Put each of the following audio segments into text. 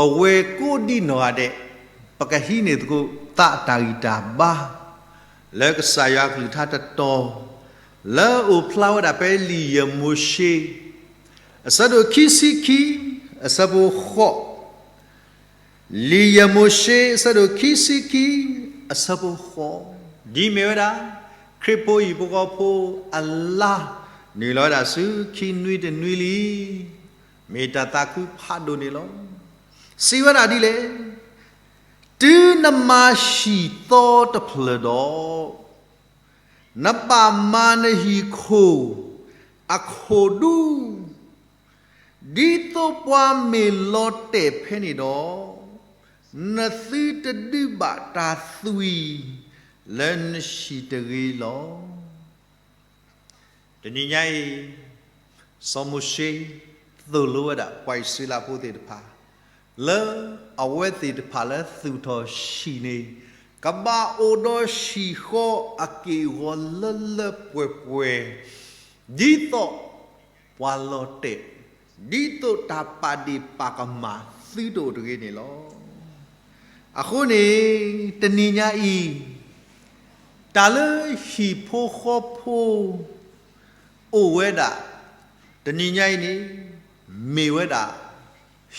ပဝဲကိးဒံနီၢ်ဂၤဒဲး ပကဟံးန့ၢ်သကိးသးအတၢ်ဂံၢ်တၢ်ဘါ လၢကစၢ်ယွၤအကလုၢ်ကထါတတီၤ လၢအအိၣ်ဖျါဝဲဒၣ်ဖဲလံာ်ယဲၢ်မိၤၡ့ အဆၢဒိၣ်ခံဆံခံ အဆၢဖိဃိး, လံာ်ယဲၢ်မိၤၡ့ အဆၢဒိၣ်ခံဆံခံ အဆၢဖိဃိး, ဒ်မ့ၢ်ဝဲဒၣ် ခရံာ်ဖိဟံၣ်ဖိဃီဖိအလါ နုာ်လီၤဝဲဒၣ်ဆူခံနွံတနွံလံ. မ့ၢ်တၢ်သးခုဖးဒိၣ်န့ၣ်လီၤ. စံးဝဲဒၣ်ဒ်လဲၣ်, တုၤနမၤဟံၣ်သီတဖျၢၣ်ဒီး, နဘၣ်မၤနဟံၣ်ခိၣ်အခိၣ်ဒူ, ဒ်သိးပှၤမ့ၢ်လီၤတဲာ်ဖဲန့ၣ်ဒီး, နသုတဒုးဘၣ်တၢ်သွံၣ် လၢနဟံၣ်တဂ့ၤလီၤ. တနံၤညါအံၤ, စီၤမိၤၡ့ သိၣ်လိဝဲဒၣ်ပှၤအံၣ်စရ့လးဖိသ့ၣ်တဖၣ် လၢအဝဲသ့ၣ်တဖၣ်လၢသူၣ်ထီၣ်ဟံၣ်န့ၣ် ကဘၣ်အိၣ်ဒီးဟံၣ်ဃီအက့ၢ်အဂီၤလၢလၢပှဲၤပှဲၤ ဒ်သိးပှၤလီၤတဲာ်, ဒ်သိးတၢ်ပာ်ဒ့ၣ်ပာ်ကမၣ်သုတအိၣ်တဂ့ၤန့ၣ်လီၤ. အဃိန့ၣ် တနံၤညါအံၤ တၢ်လၢဟံၣ်ဖိဃီဖိအိၣ်ဝဲဒၣ် တနံၤညါအံၤန့ၣ် မ့ၢ်ဝဲဒၣ်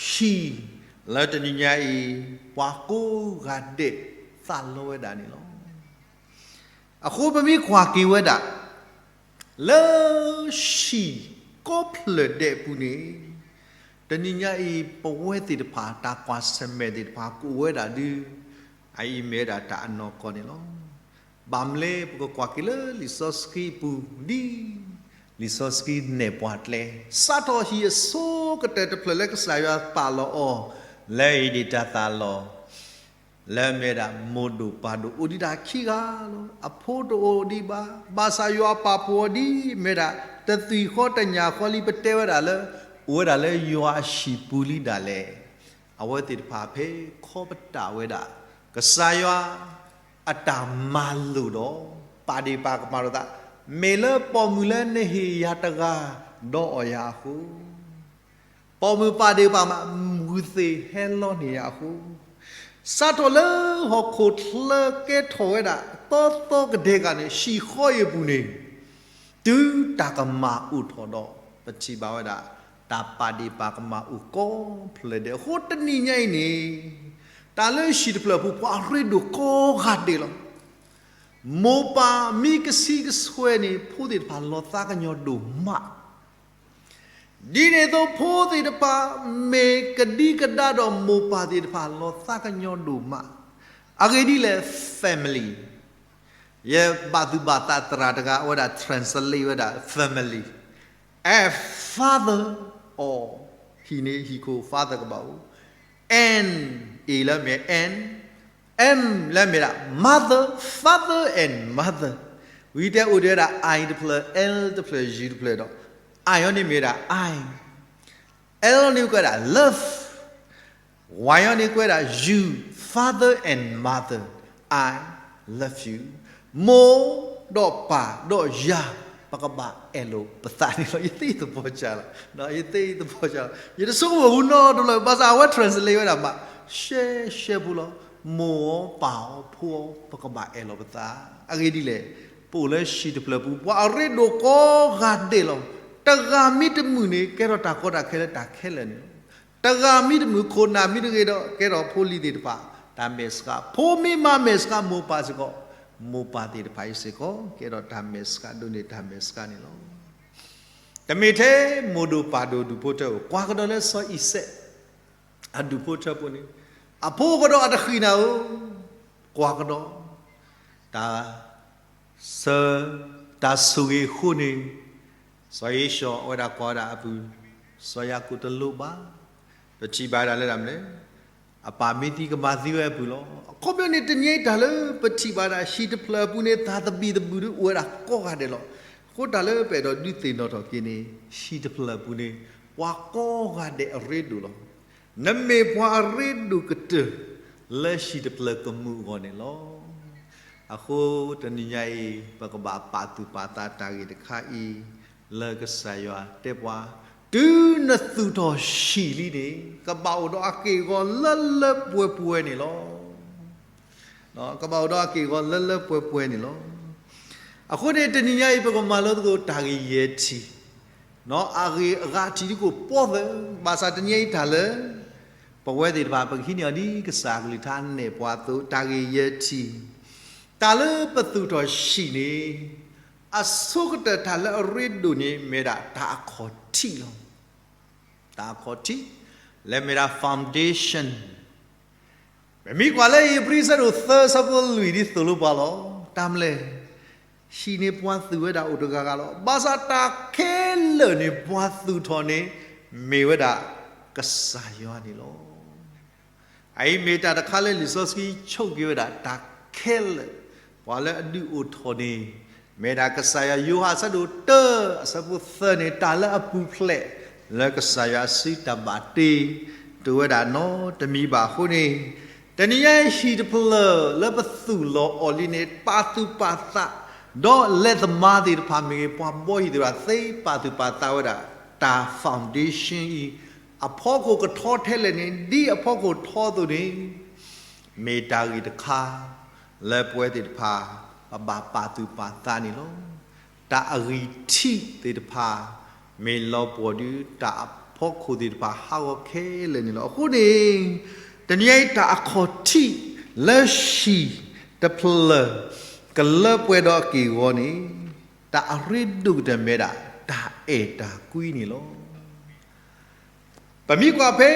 ဟံၣ်လၢတနံၤညါအံၤ ပှၤကိးဂၤဒဲးသးလီဝဲဒၣ်န့ၣ်လီၤ. အဃိပမ့ၢ်ကွၢ်က့ၤဝဲဒၣ် လၢဟံၣ်ကိးဖျၢၣ်ဒဲးအပူၤန့ၣ် တနံၤညါအံၤ ပဝဲသ့ၣ်တဖၣ် တၢ်ကွၢ်ဆၢၣ်မဲာ်သ့ၣ်တဖၣ်ကအိၣ်ဝဲဒၣ်ဒုး အအံၤမ့ၢ်ဝဲဒၣ်တၢ်အနီၢ်ကီၢ်န့ၣ်လီၤ. ဘၣ်မနုၤလဲၣ် ပကကွၢ်က့ၤလၢလံာ်စီဆှံအပူၤ ဒ်လံာ်စီဆှံနဲၣ်ပှၤကျဲ စးထီၣ်ဟံၣ်အဆိကတၢၢ်တဖျၢၣ်လၢကစၢ်ယွၤပာ်လီၤအီၤ လၢဧ့ၣ်ဒ့ၣ်တၢ်သးလီၢ် လၢအမ့ၢ်ဝဲဒၣ်မိၢ်ဒိၣ်ပၢ်ဒိၣ် အိၣ်ဒံးတၢ်ခံဂၤလီၤ. အဖိတအိၣ်ဒံးဘၣ်, ဘၣ်ဆၣ်ယွၤပာ်ဖှိၣ်အီၤဒ်အမ့ၢ်ဝဲဒၣ် တသွံၣ်ဃီတညၣ်ဃီလံ ပတဲဝဲဒၣ်လၢ အိၣ်ဝဲဒၣ်လၢယွၤအဟံၣ်ပူၤလံဒၣ်လဲာ်. အဝဲသ့ၣ်တဖၣ်ဖဲခီပတာ်ဝဲဒၣ် ကစၢ်ယွၤအတၢ်မၤလိာ်ဒီး ပာ်ဒ့ၣ်ပာ်ကမၣ်လိာ်သး, မ့ၢ်လၢပိာ်မုၣ်လၢနဟ့ၣ်ယၤတဂၤ ဒီးအီၣ်ယၤအဃိ ပိာ်မုၣ်ပာ်ဒ့ၣ်ပာ်ကမၣ် မုၢ်သ့ၣ်ဟဲလီန့ၢ်ယၤအဃိ, စးထီၣ်လၢဟီၣ်ခိၣ်ချၢကဲထီၣ်ဝဲဒၣ် သီသီကဒဲကဒဲန့ၣ် ဟံၣ်ဃီအံၤအပူၤန့ၣ် တုၤတၢ်ကမၣ်အိၣ်ထီၣ်ဒီး ပထံၣ်ဘၣ်ဝဲဒၣ် တၢ်ပာ်ဒ့ၣ်ပာ်ကမၣ်အိၣ်ကိးဖျၢၣ်ဒဲးအဃိ တနံၤညါအံၤန့ၣ် တၢ်လၢဟံၣ်တဖျၢၣ်အပူၤ ပှၤအရ့ဒိၣ်ကိးဂၤဒဲးလီၤ. မိၢ်ပၢ်မ့ၢ်ကဆံကဆွဲန့ၣ် ဖိသ့ၣ်တဖၣ်လီၤသးကညီၤဒိၣ်မး ဒ်န့ၣ်အသိး ဖိသ့ၣ်တဖၣ် မ့ၢ်ကဒံကဒါဒီးမိၢ်ပၢ်သ့ၣ်တဖၣ် လီၤသးကညီၤဒိၣ်မး. အဂ့ၢ်ဒ်လဲၣ် family, ယဘၣ်သူၣ်ဘၣ်သးသရၣ်တဂၤ အဝဲဒၣ် translate ဝဲဒၣ် family, a father, or ဟံၣ်န့ၣ် ဟံၣ်ခိၣ် father ကဘၣ်အိၣ်, and, A လၢအမ့ၢ် and, M လၢအမ့ၢ်ဒၣ် mother, father and mother, ဝံၤတဲအိၣ်ဒံးဝဲဒၣ် I တဖျၢၣ် L တဖျၢၣ် U တဖျၢၣ်ဒီး I အီၤန့ၣ်မ့ၢ်ဝဲဒၣ် I, L န့ၣ်ကွဲးဒၣ် love, Y အီၤန့ၣ်ကွဲးဒၣ် you, father and mother, I love you, မိၢ်ဒီးပၢ်ဒီးယၤ ပကဘၣ်အဲၣ်လိာ်ပသးန့ၣ်လီၤ. ယသ့ၣ်သပီၤစၢ်လီၤ, ယသ့ၣ်သပီၤစၢ်လီၤ, ယတဆိကမိၣ်ဝဲနီတဘျီ ဘၣ်ဆၣ်အဝဲ translate ဝဲဒၣ်မး ရှဲရှဲဖိလီၤ. မိၢ်အီၤပၢ်အီၤဖိအီၤ ပကဘၣ်အဲၣ်လိာ်ပသး. အဂ့ၢ်ဒ်လဲၣ်, ပအိၣ်လၢဟံၣ်တဖျၢၣ်ပူၤ ပှၤအရ့ဒိၣ်ကိးဂၤဒဲးလီၤ. တဂၤမ့ၢ်တမုာ်န့ၣ် ကဲထီၣ်တၢ်ကီတၢ်ခဲလၢတၢ်ခဲလၢာ်န့ၣ်လီၤ. တဂၤမ့ၢ်တမုာ် ခိၣ်နၢ်မ့ၢ်တဂ့ၤဒီး ကဲထီၣ်ဖိလံၤသ့ၣ်တဖၣ် တၢ်မဲာ်ဆှး, ဖိမ့ၢ်မၤမဲာ်ဆှးမိၢ်ပၢ်စ့ၢ်ကီး မိၢ်ပၢ်သ့ၣ်တဖၣ်အံၤစ့ၢ်ကီး ကဲထီၣ်တၢ်မဲာ်ဆှး ဒိးန့ၢ်တၢ်မဲာ်ဆှးန့ၣ်လီၤ. တမ့ၢ်ထဲမိၢ်ဒိၣ်ပၢ်ဒိၣ်ဒူၣ်ဖိထၢဧိၤ, ကွၢ်ကဒီးလၢစီၤအံၤစဲး အဒူၣ်ဖိထၢဖိန့ၣ်, အဖိကဒီးအတဃံးနၤဧိၤ, ကွၢ်ကဒီး တၢ် ဆၢ တၢ်ဆိၣ်ဂ့ၤအဃိန့ၣ်, စီၤဧ့ၡီၤအဝဲဒၣ်ကွၢ်ဝဲဒၣ်အပုၢ် စီၤယၤကိာ်တလိၣ်ဘၣ်. ပထံၣ်ဘၣ်ဒၣ်လၢဒၣ်မနုၤလဲၣ်, အပၢ်မ့ၢ်သံကမၤသံဝဲအပုၢ်လီၤ. အခီပညီန့ၣ် တနံၤအံၤတၢ်လၢပထံၣ်ဘၣ်ဒၣ် ဟံၣ်တဖျၢၣ်အပူၤန့ၣ် တၢ်သဘံၣ်သဘုၣ်ဒုးအိၣ်ဝဲဒၣ်ကိးဂၤဒဲးလီၤ. အဃိတၢ်လၢပအဲၣ်ဒိးဒုးသ့ၣ်နီၣ်ထီၣ်က့ၤန့ၣ် ဟံၣ်တဖျၢၣ်အပူၤန့ၣ် ပှၤကိးဂၤဒဲးအရ့ဒိၣ်လီၤ. နမ့ၢ်ပှၤအရ့ဒိၣ်ကတၢၢ် လၢဟံၣ်တဖျၢၣ်ကမူၣ်အဂီၢ်န့ၣ်လီၤ. အဃိတနံၤညါအံၤ ပကဘၣ်ပာ်သူၣ်ပာ်သးတၢ်ဂ့ၢ်တခါအံၤ လၢကစၢ်ယွၤတဲပှၤ တုၤနသူၣ်ထီၣ်ဟံၣ်လံန့ၣ် ကဘၣ်အိၣ်ဒီးအက့ၢ်အဂီၤလၢလၢပှဲၤပှဲၤန့ၣ်လီၤ. ကဘၣ်အိၣ်ဒီးအက့ၢ်အဂီၤလၢလၢပှဲၤပှဲၤန့ၣ်လီၤ. အဃိန့ၣ် တနံၤညါအံၤ ပကမၤလိသကိးတၢ်ဂ့ၢ်ယဲၢ်ထံၣ်, အဂ့ၢ်အဂၤထံၣ်ဒ်ကိးပီသၢ, ဘၣ်ဆၣ်တနံၤညါအံၤတၢ်လၢ ပဝဲသ့ၣ်တဖၣ် ပကဟံးန့ၢ်အီၤဒ်ကစၢ်ကလုၢ်ကထါနဲၣ်ပှၤအသိး တၢ်ဂ့ၢ်ယဲၢ်ထံၣ်, တၢ်လၢပသူၣ်ထီၣ်ဟံၣ်န့ၣ် အဆိကတၢၢ်တၢ်လၢအရ့ဒိၣ်န့ၣ် မ့ၢ်ဒၣ်တၢ်အခီၣ်ထံးလီၤ. တၢ်အခီၣ်ထံး လၢမ့ၢ်ဒၣ် foundation ပမ့ၢ်ကွၢ်လၢဧ့ၤဘြံၤဆၢဒိၣ်သၢဆၢဖိလွံၢ်ဒ်သိးလိပှၤလီၤ. တၢ်မနုၤလဲၣ်, ဟံၣ်န့ၣ်ပှၤသူၣ်ဝဲဒၣ်အိၣ်တဂၤဂၤလီၤ. ဘၣ်ဆၣ်တၢ်ခဲလၢာ်န့ၣ် ပှၤသူၣ်ထီၣ်န့ၣ် မ့ၢ်ဝဲဒၣ်ကစၢ်ယွၤန့ၣ်လီၤ. အအံၤမ့ၢ်တၢ်တခါလၢလံာ်စီဆှံဆိၣ်က့ၤဝဲဒၣ်တၢ်ခဲလၢာ်, ပှၤလၢအဒုးအိၣ်ထီၣ်န့ၣ် မ့ၢ်ဒၣ်ကစၢ်ယွၤ. ယိၤဟၣ်ဆၢဒိၣ်တၢ အဆၢဖိသၢန့ၣ် တၢ်လၢအပူၤဖျဲးလၢကစၢ်ယွၤအစုတၢ်ဘၣ်တ့ တအိၣ်ဝဲဒၣ်နီတမံၤဘၣ်အဃိန့ၣ်, တနံၤညါအံၤဟံၣ်တဖျၢၣ်လၢပသူၣ်လီၤအီၤလံန့ၣ် ပာ်သူၣ်ပာ်သး, ဒီးလဲၤသမားသ့ၣ်တဖၣ်မ့ၢ်ဂ့ၤ ပှၤဘှီဟံၣ်သ့ၣ်တဖၣ် သ့ပာ်သူၣ်ပာ်သးဝဲဒၣ် တၢ် foundation အံၤ အဖီခိၣ်ကထီထဲလဲၣ်န့ၣ် ဒ်အဖီခိၣ်ထီအသိးန့ၣ် မ့ၢ်တၢ်ဂ့ၢ်တခါ လၢပဝဲသ့ၣ်တဖၣ် ပဘၣ်ပာ်သူၣ်ပာ်သးန့ၣ်လီၤ. တၢ်အဂံၢ်ထံးသ့ၣ်တဖၣ် မ့ၢ်လီၤပှီၢ်ဒုး တၢ်အဖီခိၣ်သ့ၣ်တဖၣ်ဟးဂီၤခဲလၢာ်န့ၣ်လီၤ. အဃိန့ၣ် တနံၤအံၤတၢ်အခီၣ်ထံးလၢဟံၣ်တဖျၢၣ် ကလၢပှဲၤဒီးအက့ၢ်အဂီၤန့ၣ် တၢ်အရ့ဒိၣ်ကတၢၢ်မ့ၢ်ဒၣ် တၢ်အဲၣ်တၢ်ကွံန့ၣ်လီၤ. ပမ့ၢ်ကွၢ်ဖဲ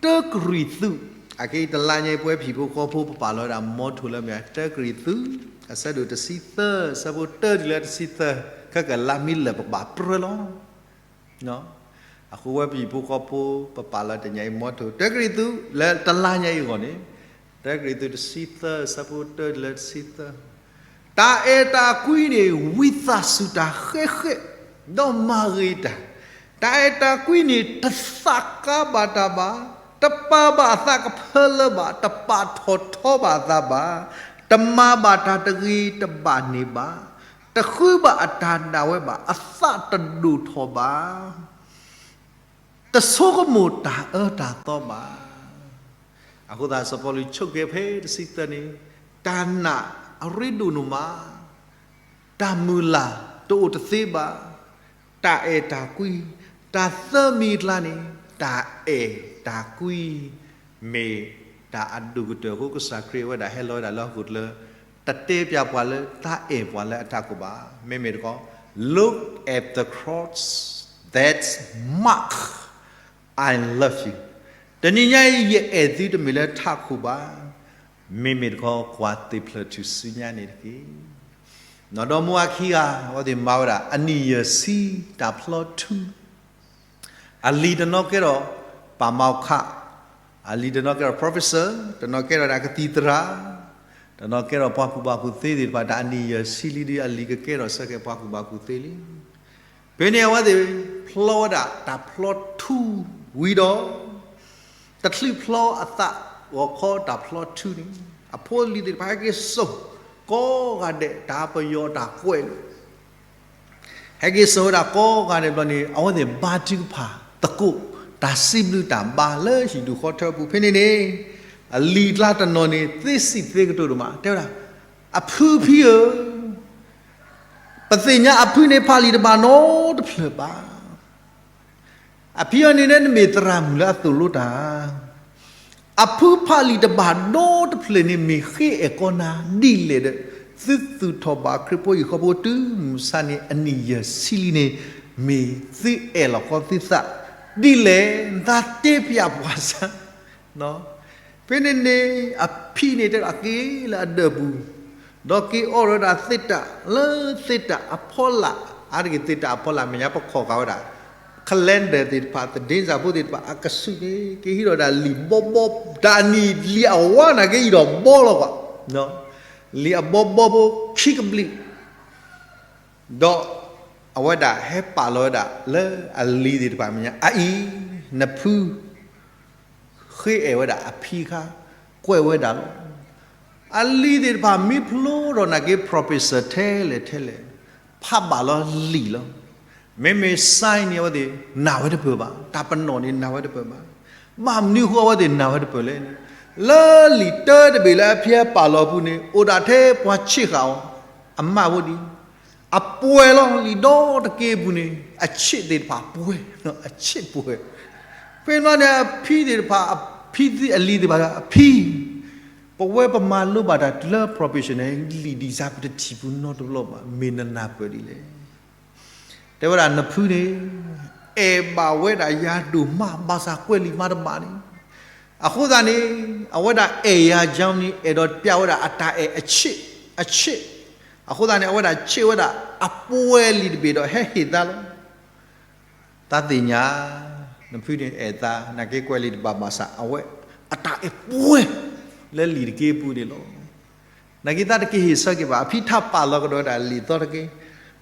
တၢကရံၣ်သူး, အခဲအံၤတလါညါအံၤ ပဝဲဟံၣ်ဖိဃီဖိ ပပာ်လီၤဝဲဒၣ် motto လၢမ့ၢ် တၢကရံၣ်သူး အဆၢဒိၣ်တဆံသၢ အဆၢဖိတၢတုၤလၢတဆံသၢ, ခဲကလါမ့ၢ်လၢာ်ပကဘၣ်ပြၢလီၤ. အဃိဝဲပဟံၣ်ဖိဃီဖိ ပပာ်လီၤတနံၤညါအံၤ motto တၢကရံၣ်သူး လၢတလါညါအံၤအဂီၢ်န့ၣ်, တၢကရံၣ်သူးတဆံသၢ အဆၢဖိတၢတုၤလၢတဆံသၢ တၢ်အဲၣ်တၢ်ကွံန့ၣ် ဝံသးစူၤတၢ်ဃဲးဃဲး, ဒီးမၤဂ့ၤတၢ်, တၢ်အဲၣ်တၢ်ကွံန့ၣ် တသးကါဘၣ်တၢ်ဘၣ်, တပာ်ဘၣ်အသးကဖၢလၢဘၣ်, တပာ်ထီၣ်ထီဘၣ်အသးဘၣ်, တမၤဘၣ်တၢ်တဂ့ၤတဘၣ်န့ၣ်ဘၣ်, တဃုဘၣ်အတၢ်ဒၣ်ဝဲဘၣ်, အသးတဒိၣ်ထီၣ်ဘၣ် တဆိကမိၣ်တၢ်အၢတၢ်သီဘၣ်. အဃိသတးစီၤပီလူးဆိၣ်က့ၤဖဲတဆံသၢန့ၣ်, တၢ်နာ်အရ့ဒိၣ်နီၢ်မး, တၢ်မုၢ်လၢ်တအိၣ်တသ့ဘၣ်, တၢ်အဲၣ်တၢ်ကွံ, တၢ်သၢမံၤအကျါန့ၣ် တၢ်အဲၣ်တၢ်ကွံ မ့ၢ်တၢ်အဒိၣ်ကတၢၢ်အဃိ ကစၢ်ခရံာ်ဝဲဒၣ်ဟဲလီၤဝဲဒၣ်လၢဟီၣ်ခိၣ်ချၢ တတဲပၠးပှၤလၢတၢ်အဲၣ်ပှၤလၢအတၢ်ကိၢ်ဘၣ်. မ့မ့ၢ်တခီ, Look at the cross, that's mark I love you. တနံၤညါအံၤ ယအဲၣ်သုတမ့ၢ်လၢထးခိၣ်ဘၣ်. မ့မ့ၢ်တခီ ကွၢ်သ့ၣ်ဖျၢၣ်ထူၣ်စုညါန့ၣ်တက့ၢ်. နီၢ်ဒီမါဝၤခံဂၤ အဝဲသ့ၣ်မၤဝဲဒၣ် အနံၣ်ယဲၢ်ဆံတၢ်ဖျီထူ အလံၤတနီၤကဲထီၣ် ပှၤမၤခး, အလံၤတနီၤကဲထီၣ် professor, တနီၤကဲထီၣ်ဒၣ်ကသံၣ်သရၣ်, တနီၤကဲထီၣ်ပှၤကူၣ်ဘၣ်ကူၣ်သ့သ့ၣ်တဖၣ် တၢ်အနံၣ်ယဲၢ်ဆံလံဒီး အလံၤကကဲထီၣ်ဆၢက့ၤပှၤကူၣ်ဘၣ်ကူၣ်သ့လံ. ဖဲန့ၣ်အဝဲသ့ၣ်ဖျီဝဲဒၣ်တၢ်ဖျီထူဝံၤဒီး တချုးဖျီအသးဂီၤခီတၢ်ဖျီထူန့ၣ် အဖိအလံၤသ့ၣ်တဖၣ်ဟဲက့ၤစိာ် ကိးဂၤဒဲး တၢ်ပယီၤတၢ်ကွဲးလီၤ ဟဲက့ၤစိာ်ဝဲဒၣ်ကိးဂၤဒဲးဘျီန့ၣ် အဝဲသ့ၣ်ဘါထုကဖၣ်သကိး တၢ်စံးဘျုးတၢ်ဘါလၢဟံၣ်ဒူၣ်ဃီထၢပူၤဖဲန့ၣ်န့ၣ် အလံၤကျါတနီၤန့ၣ် သ့စံးသ့ကတိၤဒိၣ်မး တဲဝဲဒၣ်, အဖုဖံဧၢ, ပသ့ၣ်ညါအဖုန့ၣ်ဖးလံာ်တဘၣ်နီတဖျၢၣ်ဘၣ်. အဖံအံၤန့ၣ် နမ့ၢ်သရၣ်မုၣ်လၢအသိၣ်လိတၢ် အဖုဖးလံာ်တဘၣ်နီတဖျၢၣ်န့ၣ် မ့ၢ်ဃ့အဲၣ်ကီးနၤဒ်လဲၣ်ဒီး သုသူၣ်ထီၣ်ဘၣ်ခရံာ်ဖိဟံၣ်ဃီဖိတုၤမုၢ်ဆါန့ၣ် အနံၣ်ယဲၢ်ဆံလံန့ၣ် မ့ၢ်သုအဲၣ်လီၤဃီသုသးဒ်လဲၣ် နသးတဲပၠးပှၤစၢ်. ဖဲန့ၣ်န့ၣ် အဖံန့ၣ်တဲဒၣ်က့ၤလၢအဒၢးပူၤ ဒီးက့ၤအိးထီၣ်ဝဲဒၣ်သ့ၣ်တၢ်လၢသ့ၣ်တၢ်အဖီလာ်, အါတက့ၢ်သ့ၣ်တၢ်အဖီလာ် မဲာ်ညါပခိးဃာ်ဝဲဒၣ် calendar သ့ၣ်တဖၣ် သဒ့စၢ်ဖိသ့ၣ်တဖၣ် အကဆူးန့ၣ် က့ၤဟံးထီၣ်ဒၣ်လံာ်ဘီဘီ တၢ်အနံၣ်လံာ်အဝါနာ်က့အံၤဒီးဘီလီၤကွၢ်, လံာ်အဘီဘီဖိခံကဘျံး ဒီးအဝဲဒၣ်ဟဲပာ်လီၤဝဲဒၣ်လၢအလံၤသ့ၣ်တဖၣ်မဲာ်ညါ အအံၤ နဖု ဃ့အဲၣ်ဝဲဒၣ်အဖံခါ ကွဲးဝဲဒၣ်လီၤ. အလံၤသ့ၣ်တဖၣ်မ့ၢ်ဖျိထီၣ်နာ်က့ professor ထဲလဲၣ်ထဲလဲၣ် ဖးဘၣ်လီၤလံာ်လီၤ. မ့မ့ၢ် sign န့ၣ် အဝဲသ့ၣ်နာ်ဝဲတပၢၢ်ဘၣ်, တၢ်ပနီၣ်န့ၣ်နာ်ဝဲတပၢၢ်ဘၣ်. ဘၣ်မနုၤအဃိအဝဲသ့ၣ်နာ်ဝဲတပၢၢ်လဲၣ်န့ၣ်, လၢလံာ်တၢတဘ့ၣ်လၢအဖံအပာ်လီၤအပူၤန့ၣ် အိၣ်ဒၣ်ထဲပှၤဆံးဃာ်အီၤ အမးဖိဒံး, အပှဲၤလီၤ. လံာ်ဒီတက့အပူၤန့ၣ် အဆံးသ့ၣ်တဖၣ်ပှဲၤ, အဆံးပှဲၤ. ဖဲန့ၣ် အဖံသ့ၣ်တဖၣ်, အဖံသ့ၣ်အလံၤသ့ၣ်တဖၣ်, အဖံ, ပဝဲပမၤလိဘၣ်တၢ်တုၤလၢ professional လံာ်ဒ်စၢ် ပတထံၣ်ပူၤနီတဘျီဘၣ်, မ့ၢ်နနၢ်ပၢၢ်ဒ်လဲၣ်. တဲဝဲဒၣ်နဖုန့ၣ် အဲၣ်ဘၣ်ဝဲဒၣ်ယၤဒိၣ်မး ဘၣ်ဆၣ်ကွဲးလံာ်မါတဘၣ်န့ၣ်, အဃိသတးန့ၣ် အဝဲဒၣ်အဲၣ်ယၤကၠီန့ၣ် အဲၣ်ဒိးပျဲဝဲဒၣ်အတၢ်အဲၣ်အဆံး, အဆံး, အဃိသတးန့ၣ် အဝဲဒၣ်ဆံးဝဲဒၣ် အပှဲၤလံာ်တဘ့ၣ်ဒီးဟဲဟ့ၣ်သါလီၤ. သးသ့ၣ်ညါ နဖုန့ၣ်အဲၣ်သါ, နာ်က့ကွဲးလံာ်တဘၣ်ဘၣ်ဆၣ် အဝဲအတၢ်အဲၣ်ပှဲၤလၢလံာ်တက့အပူၤန့ၣ်လီၤ. နာ်က့သးတက့ၤဟ့ၣ်ဆၢက့ၤဘၣ်, အဖံထးပာ်လီၤကဒီးဝဲဒၣ်လံာ်သီတက့ၢ်.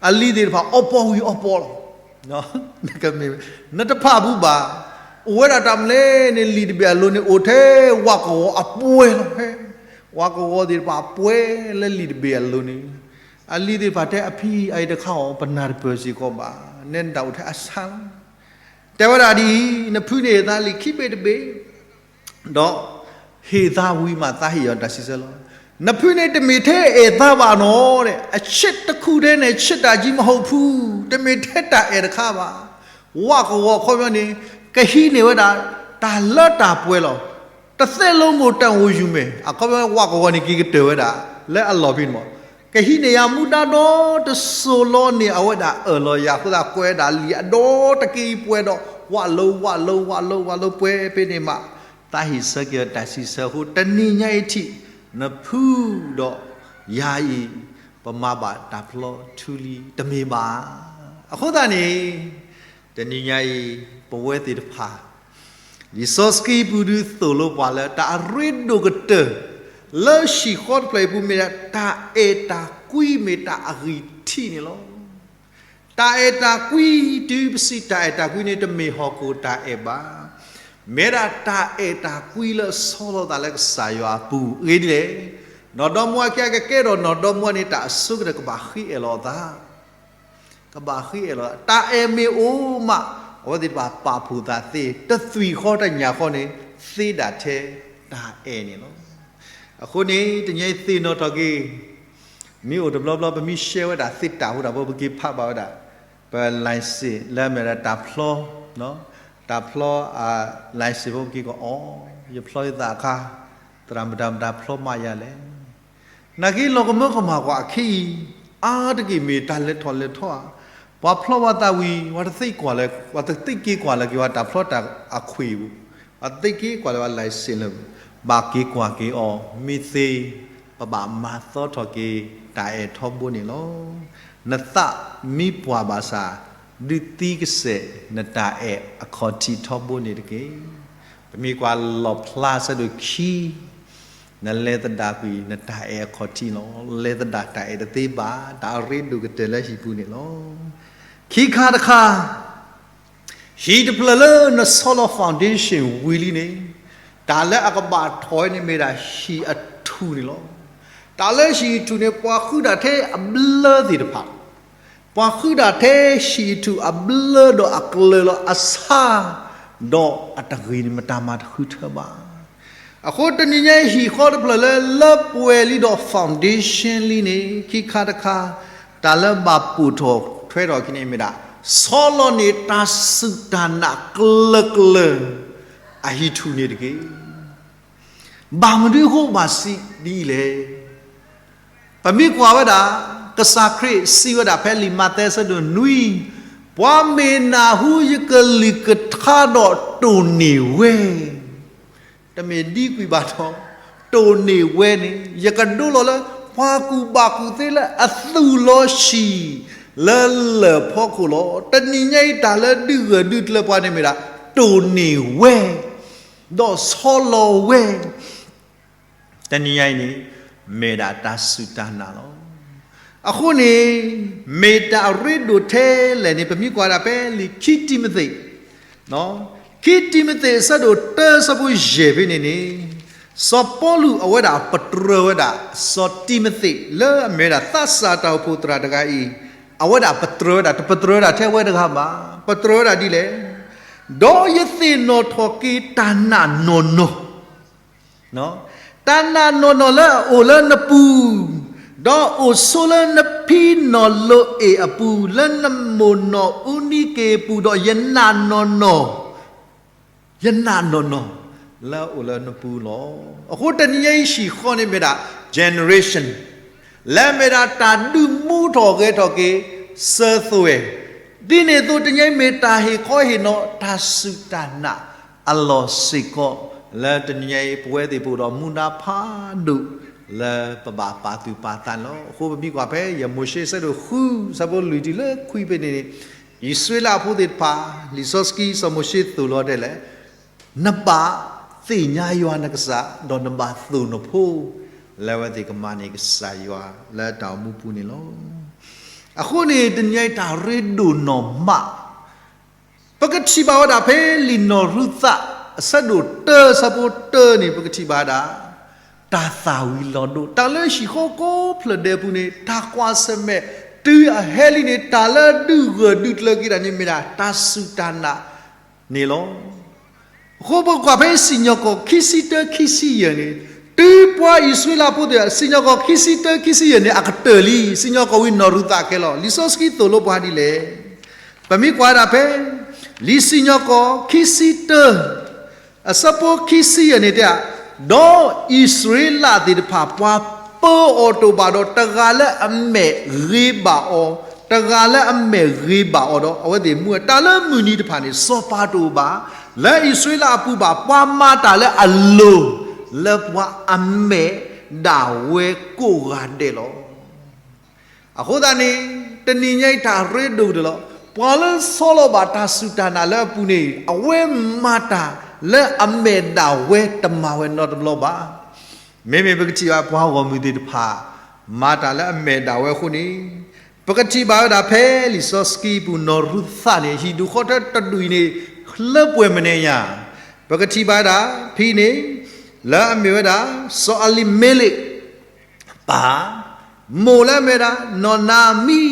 အလံာ်သ့ၣ်တဖၣ်အီပီဝံၤအီပီလီၤ. နတဖးဘူးဘၣ်, အိၣ်ဝဲဒၣ်တၢ်မနုၤလဲၣ်န့ၣ် လံာ်တဘ့ၣ်အလိၤန့ၣ် အိၣ်ထဲဝးကဝီၤအပှဲၤလီၤ. ဝးကဝီၤသ့ၣ်တဖၣ်အပှဲၤလၢလံာ်တဘ့ၣ်အလိၤန့ၣ်, အလံာ်သ့ၣ်တဖၣ်တဲအဖံအအံၤတခါအီၤ ပနၢ်တပၢၢ်စ့ၢ်ကီးဘၣ်, နဲနတၢ်အိၣ်ထဲအဆါလီၤ. တဲဝဲဒၣ်ဒ်အံၤ, နဖုန့ၣ်သးလံာ်ခံဘ့ၣ်တဘ့ၣ် ဒီးဟ့ၣ်သါဝံၤမး သးဟ့ၣ်ယီၤတၢ်စံးဆၢလီၤ. နဖုန့ၣ်တမ့ၢ်ထဲအဲၣ်သါဘၣ်နီၤ, အဆံးတခူၣ်ထဲန့ၣ် ဆံးတၢ်ကံမဟီၣ်ဖူ, တမ့ၢ်ထဲတၢ်အဲၣ်တခါဘၣ်. ဝးကဝီၤအခီပညီန့ၣ် ကဟံးန့ၢ်ဝဲဒၣ် တၢ်လၢတၢ်ပှဲၤလီၤ. တသ့လိမ့ၢ်တၢ်အိၣ်ယုၢ်မ့ၢ် အခီပညီဝးကဝီၤန့ၣ် က့ၤကတၢၢ်ဝဲဒၣ် လၢအလီၢ်ဖဲန့ၣ်မး ကဟံးန့ၢ်ယၤမူဒါဒီး တစိၢ်လီၤန့ၢ်အဝဲဒၣ်အၢၣ်လီၤယၤအဃိသတး ကွဲးဒၣ်လံာ်အဒီတက့ၢ်အံၤပှဲၤဒီး ဝးလိၤ ဝးလိၤ ဝးလိၤ ဝးလိၤ ပှဲၤဖဲန့ၣ်မး သးဟ့ၣ်ဆၢက့ၤတၢ်စံးဆၢအဃိ တနံၤညါအံၤထံး နဖုဒီးယၤအံၤ ပမၤဘၣ်တၢ်ဖျီထူလံတမ့ၢ်ဘၣ်. အဃိသတးန့ၣ် တနံၤညါအံၤ ပဝဲသ့ၣ်တဖၣ် လံာ်စီဆှံပူၤဒုးသိၣ်လိပှၤလၢ တၢ်အရ့ဒိၣ်ကတၢၢ် လၢဟံၣ်ဃီတဖျၢၣ်အံၤပူၤမ့ၢ်ဒၣ် တၢ်အဲၣ်တၢ်ကွံမ့ၢ်တၢ်အဂံၢ်ထံးန့ၣ်လီၤ. တၢ်အဲၣ်တၢ်ကွံ တုၤပစံးတၢ်အဲၣ်တၢ်ကွံန့ၣ် တမ့ၢ်ဟီၣ်ခိၣ်တၢ်အဲၣ်ဘၣ်. မ့ၢ်ဒၣ်တၢ်အဲၣ်တၢ်ကွံလၢအဆီလီၤသးလၢကစၢ်ယွၤအပူၤ အဂ့ၢ်ဒ်လဲၣ်. နီၢ်ဒီမါအခံဂၤကကဲထီၣ်နီၢ်ဒီမါန့ၣ် တၢ်အဆိကတၢၢ်ကဘၣ်ဃ့အဲၣ်လီၤအသး ကဘၣ်ဃ့အဲၣ်လီၤ. တၢ်အဲၣ်မ့ၢ်အိၣ်မး အဝဲသ့ၣ်တဖၣ်ပာ်ဖှိၣ်သးသ့ တသွံၣ်ဃီတညၣ်ဃီန့ၣ် သ့ဒၣ်ထဲတၢ်အဲၣ်န့ၣ်လီၤ. အဃိန့ၣ် တနံၤအံၤသ့ၣ်နီၣ်ထီၣ်က့ၤ မ့ၢ်အိၣ်တဘျီဘျီ ပမ့ၢ်ရှဲဝဲဒၣ်သ့တၢ်ဖိတၢ်ဖိ ပက့ၤဖးဘၣ်ဝဲဒၣ် ပ license လၢအမ့ၢ်ဒၣ်တၢ်ဖျီ တၢ်ဖျီ license ဖိ ပက့ၤကီးအီၤ ယဖျီယသးအခါ သရၣ်မတၤမတၤဖျီမးယၤလဲၣ်. နာ်က့လီၤကမၢကမၣ်ကွၢ်အခံအံၤ အါတက့ၢ်မ့ၢ်တၢ်လဲၤထီၣ်လဲၤထီဧါ. ပှၤဖျီဝဲသးဝံၤ ပှၤတသ့ကွၢ်လၢ ပှၤတသ့က့ၤကွၢ်လၢက့ၤဝဲတၢ်ဖျီတၢ်အခွံၣ်ပူၤ, ပှၤတသ့က့ၤကွၢ်လၢၤဝဲ license လၢၤပူၤ, ဘၣ်က့ၤကွၢ်က့ၤအီၤ မ့ၢ်သ့ ပဘၣ်မၤသီထီၣ်က့ၤ တၢ်အဲၣ်ထီဘိန့ၣ်လီၤ. နသးမံပှၢ်ဘၣ်ဆၣ် ဒုးသံကစဲာ် နတၢ်အဲၣ်အခီၣ်ထံးထီဘိန့ၣ်တက့ၢ်. ပမ့ၢ်ကွၢ်လီၣ်ဖျါဆၢဒိၣ်ခံ နလဲၤသဒၣ်ကွံာ်နတၢ်အဲၣ်အခီၣ်ထံးလီၤ. လဲၤသဒၣ်တၢ်အဲၣ်တသ့ဘၣ် တၢ်အရ့ဒိၣ်ကတၢၢ်လၢဟံၣ်ပူၤန့ၣ်လီၤ. ခံခါတခါ ဟံၣ်တဖျၢၣ်လၢနဆီလီၤ foundation ဝံၤလံန့ၣ် တၢ်လၢအကဘၣ်ထီၣ်ဝဲန့ၣ်မ့ၢ်ဒၣ်ဟံၣ်အထူၣ်န့ၣ်လီၤ. တၢ်လၢဟံၣ်အထူၣ်န့ၣ် ပှၤဃုဒၣ်ထဲအဘျၢသ့ၣ်တဖၣ် ပှၤဃုဒၣ်ထဲဟံၣ်အထူၣ်အဘျၢဒီးအကျၢၤလီၤအဆါ, ဒီးအတဂ့ၤန့ၣ်မတၤမၤတဃုထၢဘၣ်. အဃိတနံၤညါအံၤဟံၣ်ဃီတဖျၢၣ်လၢ လၢပှဲၤလံဒီး foundation လံန့ၣ် ခံခါတခါ တၢ်လၢဘၣ်ပိာ်ထီၣ်ထွဲထီၣ်အခံန့ၣ်မ့ၢ်ဒၣ် ဆီလီၤန့ၢ်တၢ်စူၢ်တၢ်နာ်ကျၢၤကျၢၤ အဟံၣ်ထူၣ်န့ၣ်တက့ၢ်. ဘၣ်မနုၤအဃိဘၣ်စံးဒ်အံၤလဲၣ်. ပမ့ၢ်ကွၢ်ဝဲဒၣ် ကစၢ်ခရံာ်စံးဝဲဒၣ်ဖဲလံာ်မးသဲဆၢဒိၣ်နွံ, ပှၤမ့ၢ်နၢ်ဟူယကလုၢ်ကထါဒီးတိၢ်န့ၢ်ဝဲ တမ့ၢ်ဒ်ကွံာ်ဘၣ်ဒီး တိၢ်န့ၢ်ဝဲန့ၣ် ယကဒိလီၤလၢ ပှၤကူၣ်ဘၣ်ကူၣ်သ့လၢအသူၣ်လီၤဆံး လၢလၢၢ်ဖီခိၣ်လီၤ. တနံၤညါအံၤတၢ်လၢဒုးဂၢၢ်ဒုးကျၢၤပှၤန့ၣ်မ့ၢ်ဒၣ် တိၢ်န့ၢ်ဝဲ ဒီးဆီလီၤဝဲ တနံၤညါအံၤန့ၣ် မ့ၢ်ဒၣ်တၢ်စူၢ်တၢ်နာ်လီၤ. အဃိန့ၣ် မ့ၢ်တၢ်အရ့ဒိၣ်ထဲလဲၣ်န့ၣ် ပမ့ၢ်ကွၢ်ဒၣ်ဖဲလံာ်ခံတံၤမသ့း, ခံတံၤမသ့းအဆၢဒိၣ်တၢ အဆၢဖိယဲၢ်ဖဲန့ၣ်န့ၣ်, စီၤပီလူးအဝဲဒၣ်ပတြၢၤဝဲဒၣ် စီၤတံၤမသ့း လၢအမ့ၢ်ဝဲဒၣ်သးစၢ်တၢ်အိၣ်ဖှိၣ်သရၣ်တဂၤအံၤ အဝဲဒၣ်ပတြၢၤဝဲဒၣ်, တပတြၢၤဝဲဒၣ်ထဲဝဲတဂၤဘၣ်, ပတြၢၤဝဲဒၣ်ဒ်လဲၣ်, ဒီးယသ့ၣ်နီၣ်ထီၣ်က့ၤတၢ်နာ်နီၢ်နီၢ်, တၢ်နာ်နီၢ်နီၢ်လၢအအိၣ်လၢနပူၤ, ဒီးအိၣ်ဆိလၢနဖံနီၢ်လိၤအ့ၣ်အပူၤ, လၢနမိၢ်နီၢ်အူနံက့ၤအပူၤ, ဒီးယနာ်နီၢ်နီၢ် ယနာ်နီၢ်နီၢ် လၢအအိၣ်လၢနပူၤလီၤ. အဃိတနံၤညါအံၤဟံၣ်ဃီန့ၣ်မ့ၢ်ဒၣ် generation လၢအမ့ၢ်ဒၣ်တၢ်ဒုးမူထီၣ်ဂဲၤထီၣ်က့ၤ စၢၤသွဲၣ်, ဒ်န့ၣ်အသိးတနံၤညါအံၤမ့ၢ်တၢ်ဟ့ၣ်ခီဟ့ၣ်နီၤ တၢ်စူၢ်တၢ်နာ်အလီၢ်စ့ၢ်ကီး, လၢတနံၤညါအံၤပဝဲသ့ၣ်ပအိၣ်ဒီးမူဒါဖးဒိၣ် လၢပဘၣ်ပာ်သူၣ်ပာ်သးန့ၣ်လီၤ. အဃိပမ့ၢ်ကွၢ်ဖဲယမိၤၡ့အဆၢဒိၣ်ဃု အဆၢဖိလွံၢ်တုၤလၢခွံဖဲန့ၣ်န့ၣ်, အံၣ်စရ့လးဖိသ့ၣ်တဖၣ် လံာ်စီဆှံ စီၤမိၤၡ့သိၣ်လိဒဲးလဲၣ်, နဘၣ်သ့ၣ်ညါယွၤနကစၢ်, ဒီးနဘၣ်သိၣ်နဖိ, လၢအဝဲသ့ၣ်ကမၤန့ၢ်ကစၢ်ယွၤလၢတၢ်အိၣ်မူပူၤန့ၣ်လီၤ. အဃိန့ၣ်တနံၤညါအံၤတၢ်ရ့ဒိၣ်နီၢ်မး ပကထံၣ်ဘၣ်ဝဲဒၣ်ဖဲလံာ်နီၢ်ရူၤသး အဆၢဒိၣ်တၢ အဆၢဖိတၢန့ၣ် ပကထံၣ်ဘၣ်ဝဲဒၣ် တၢ်သၣ်ဝံၤလီၤဒိ တၢ်လၢဟံၣ်ဃီကိးဖျၢၣ်ဒဲးပူၤန့ၣ် တၢ်ကွၢ်ဆၢၣ်မဲာ် တုၤအဟဲလံန့ၣ် တၢ်လၢဒုးဂၢၢ်ဒုးကျၢၤက့ၤတၢ်န့ၣ်မ့ၢ်ဒၣ် တၢ်စူၢ်တၢ်နာ်န့ၣ်လီၤ. အဃိပကွၢ်ဖဲစံၣ်ညီၣ်ကွီၢ်ခံဆံတၢ ခံဆံယဲၢ်န့ၣ်, တုၤပှၤအံၣ်စရ့လးဖိသ့ၣ် စံၣ်ညီၣ်ကွီၢ်ခံဆံတၢ ခံဆံယဲၢ်န့ၣ် အကတၢၢ်လံ, စံၣ်ညီၣ်ကွီၢ်ဝံၤနီၢ်ရူၤသးခဲလီၤ. လံာ်စီဆှံသိၣ်လိပှၤဒ်လဲၣ်. ပမ့ၢ်ကွၢ်ဝဲဒၣ်ဖဲ လံာ်စံၣ်ညီၣ်ကွီၢ်ခံဆံတၢ အဆၢဖိခံဆံယဲၢ်န့ၣ်တဲ, ဒီးအံၣ်စရ့လးသ့ၣ်တဖၣ် ပှၤပၢအီၤတအိၣ်ဘၣ်ဒီး တဂၤလၢအမဲာ်ဂ့ၤဘၣ်အီၤ, တဂၤလၢအမဲာ်ဂ့ၤဘၣ်အီၤဒီး အဝဲသ့ၣ်မူဝဲ တၢ်လၢမုၢ်နံၤတဖၣ်န့ၣ် စီၤပၤတအိၣ်ဘၣ်, လၢအံၣ်စရ့လးအပူၤဘၣ် ပှၤမၤတၢ်လၢအလိၤ လၢပှၤအမဲာ်ဒၣ်ဝဲကိးဂၤဒဲးလီၤ. အဃိသတးန့ၣ် တနံၤညါအံၤတၢ်ရ့ဒိၣ်ကတၢၢ်လီၤ. ပှၤလၢဆီလီၤဘၣ်တၢ်စူၢ်တၢ်နာ်လၢအပူၤန့ၣ် အဝဲမၤတၢ်လၢအမဲာ်ဒၣ်ဝဲတမၤဝဲနီတဘျီဘၣ်. မ့မ့ၢ်ပကထံၣ်ဘၣ်ပှၤဂီၢ်မုၢ်သ့ၣ်တဖၣ် မၤတၢ်လၢအမဲာ်ဒၣ်ဝဲအဃိန့ၣ်, ပကထံၣ်ဘၣ်ဝဲဒၣ်ဖဲလံာ်စီဆှံပူၤနီၢ်ရူၤသးန့ၣ် ဟံၣ်ဒူၣ်ဃီထၢတဒူၣ်အံၤန့ၣ် လၢပှဲၤမနုၤညါ, ပကထံၣ်ဘၣ်ဝဲဒၣ်ဖဲအံၤန့ၣ် လၢအမ့ၢ်ဝဲဒၣ် စီၤအလံမ့လ့း ပၢ်, မိၢ်လၢအမ့ၢ်ဝဲဒၣ် နီၢ်နၤမံ,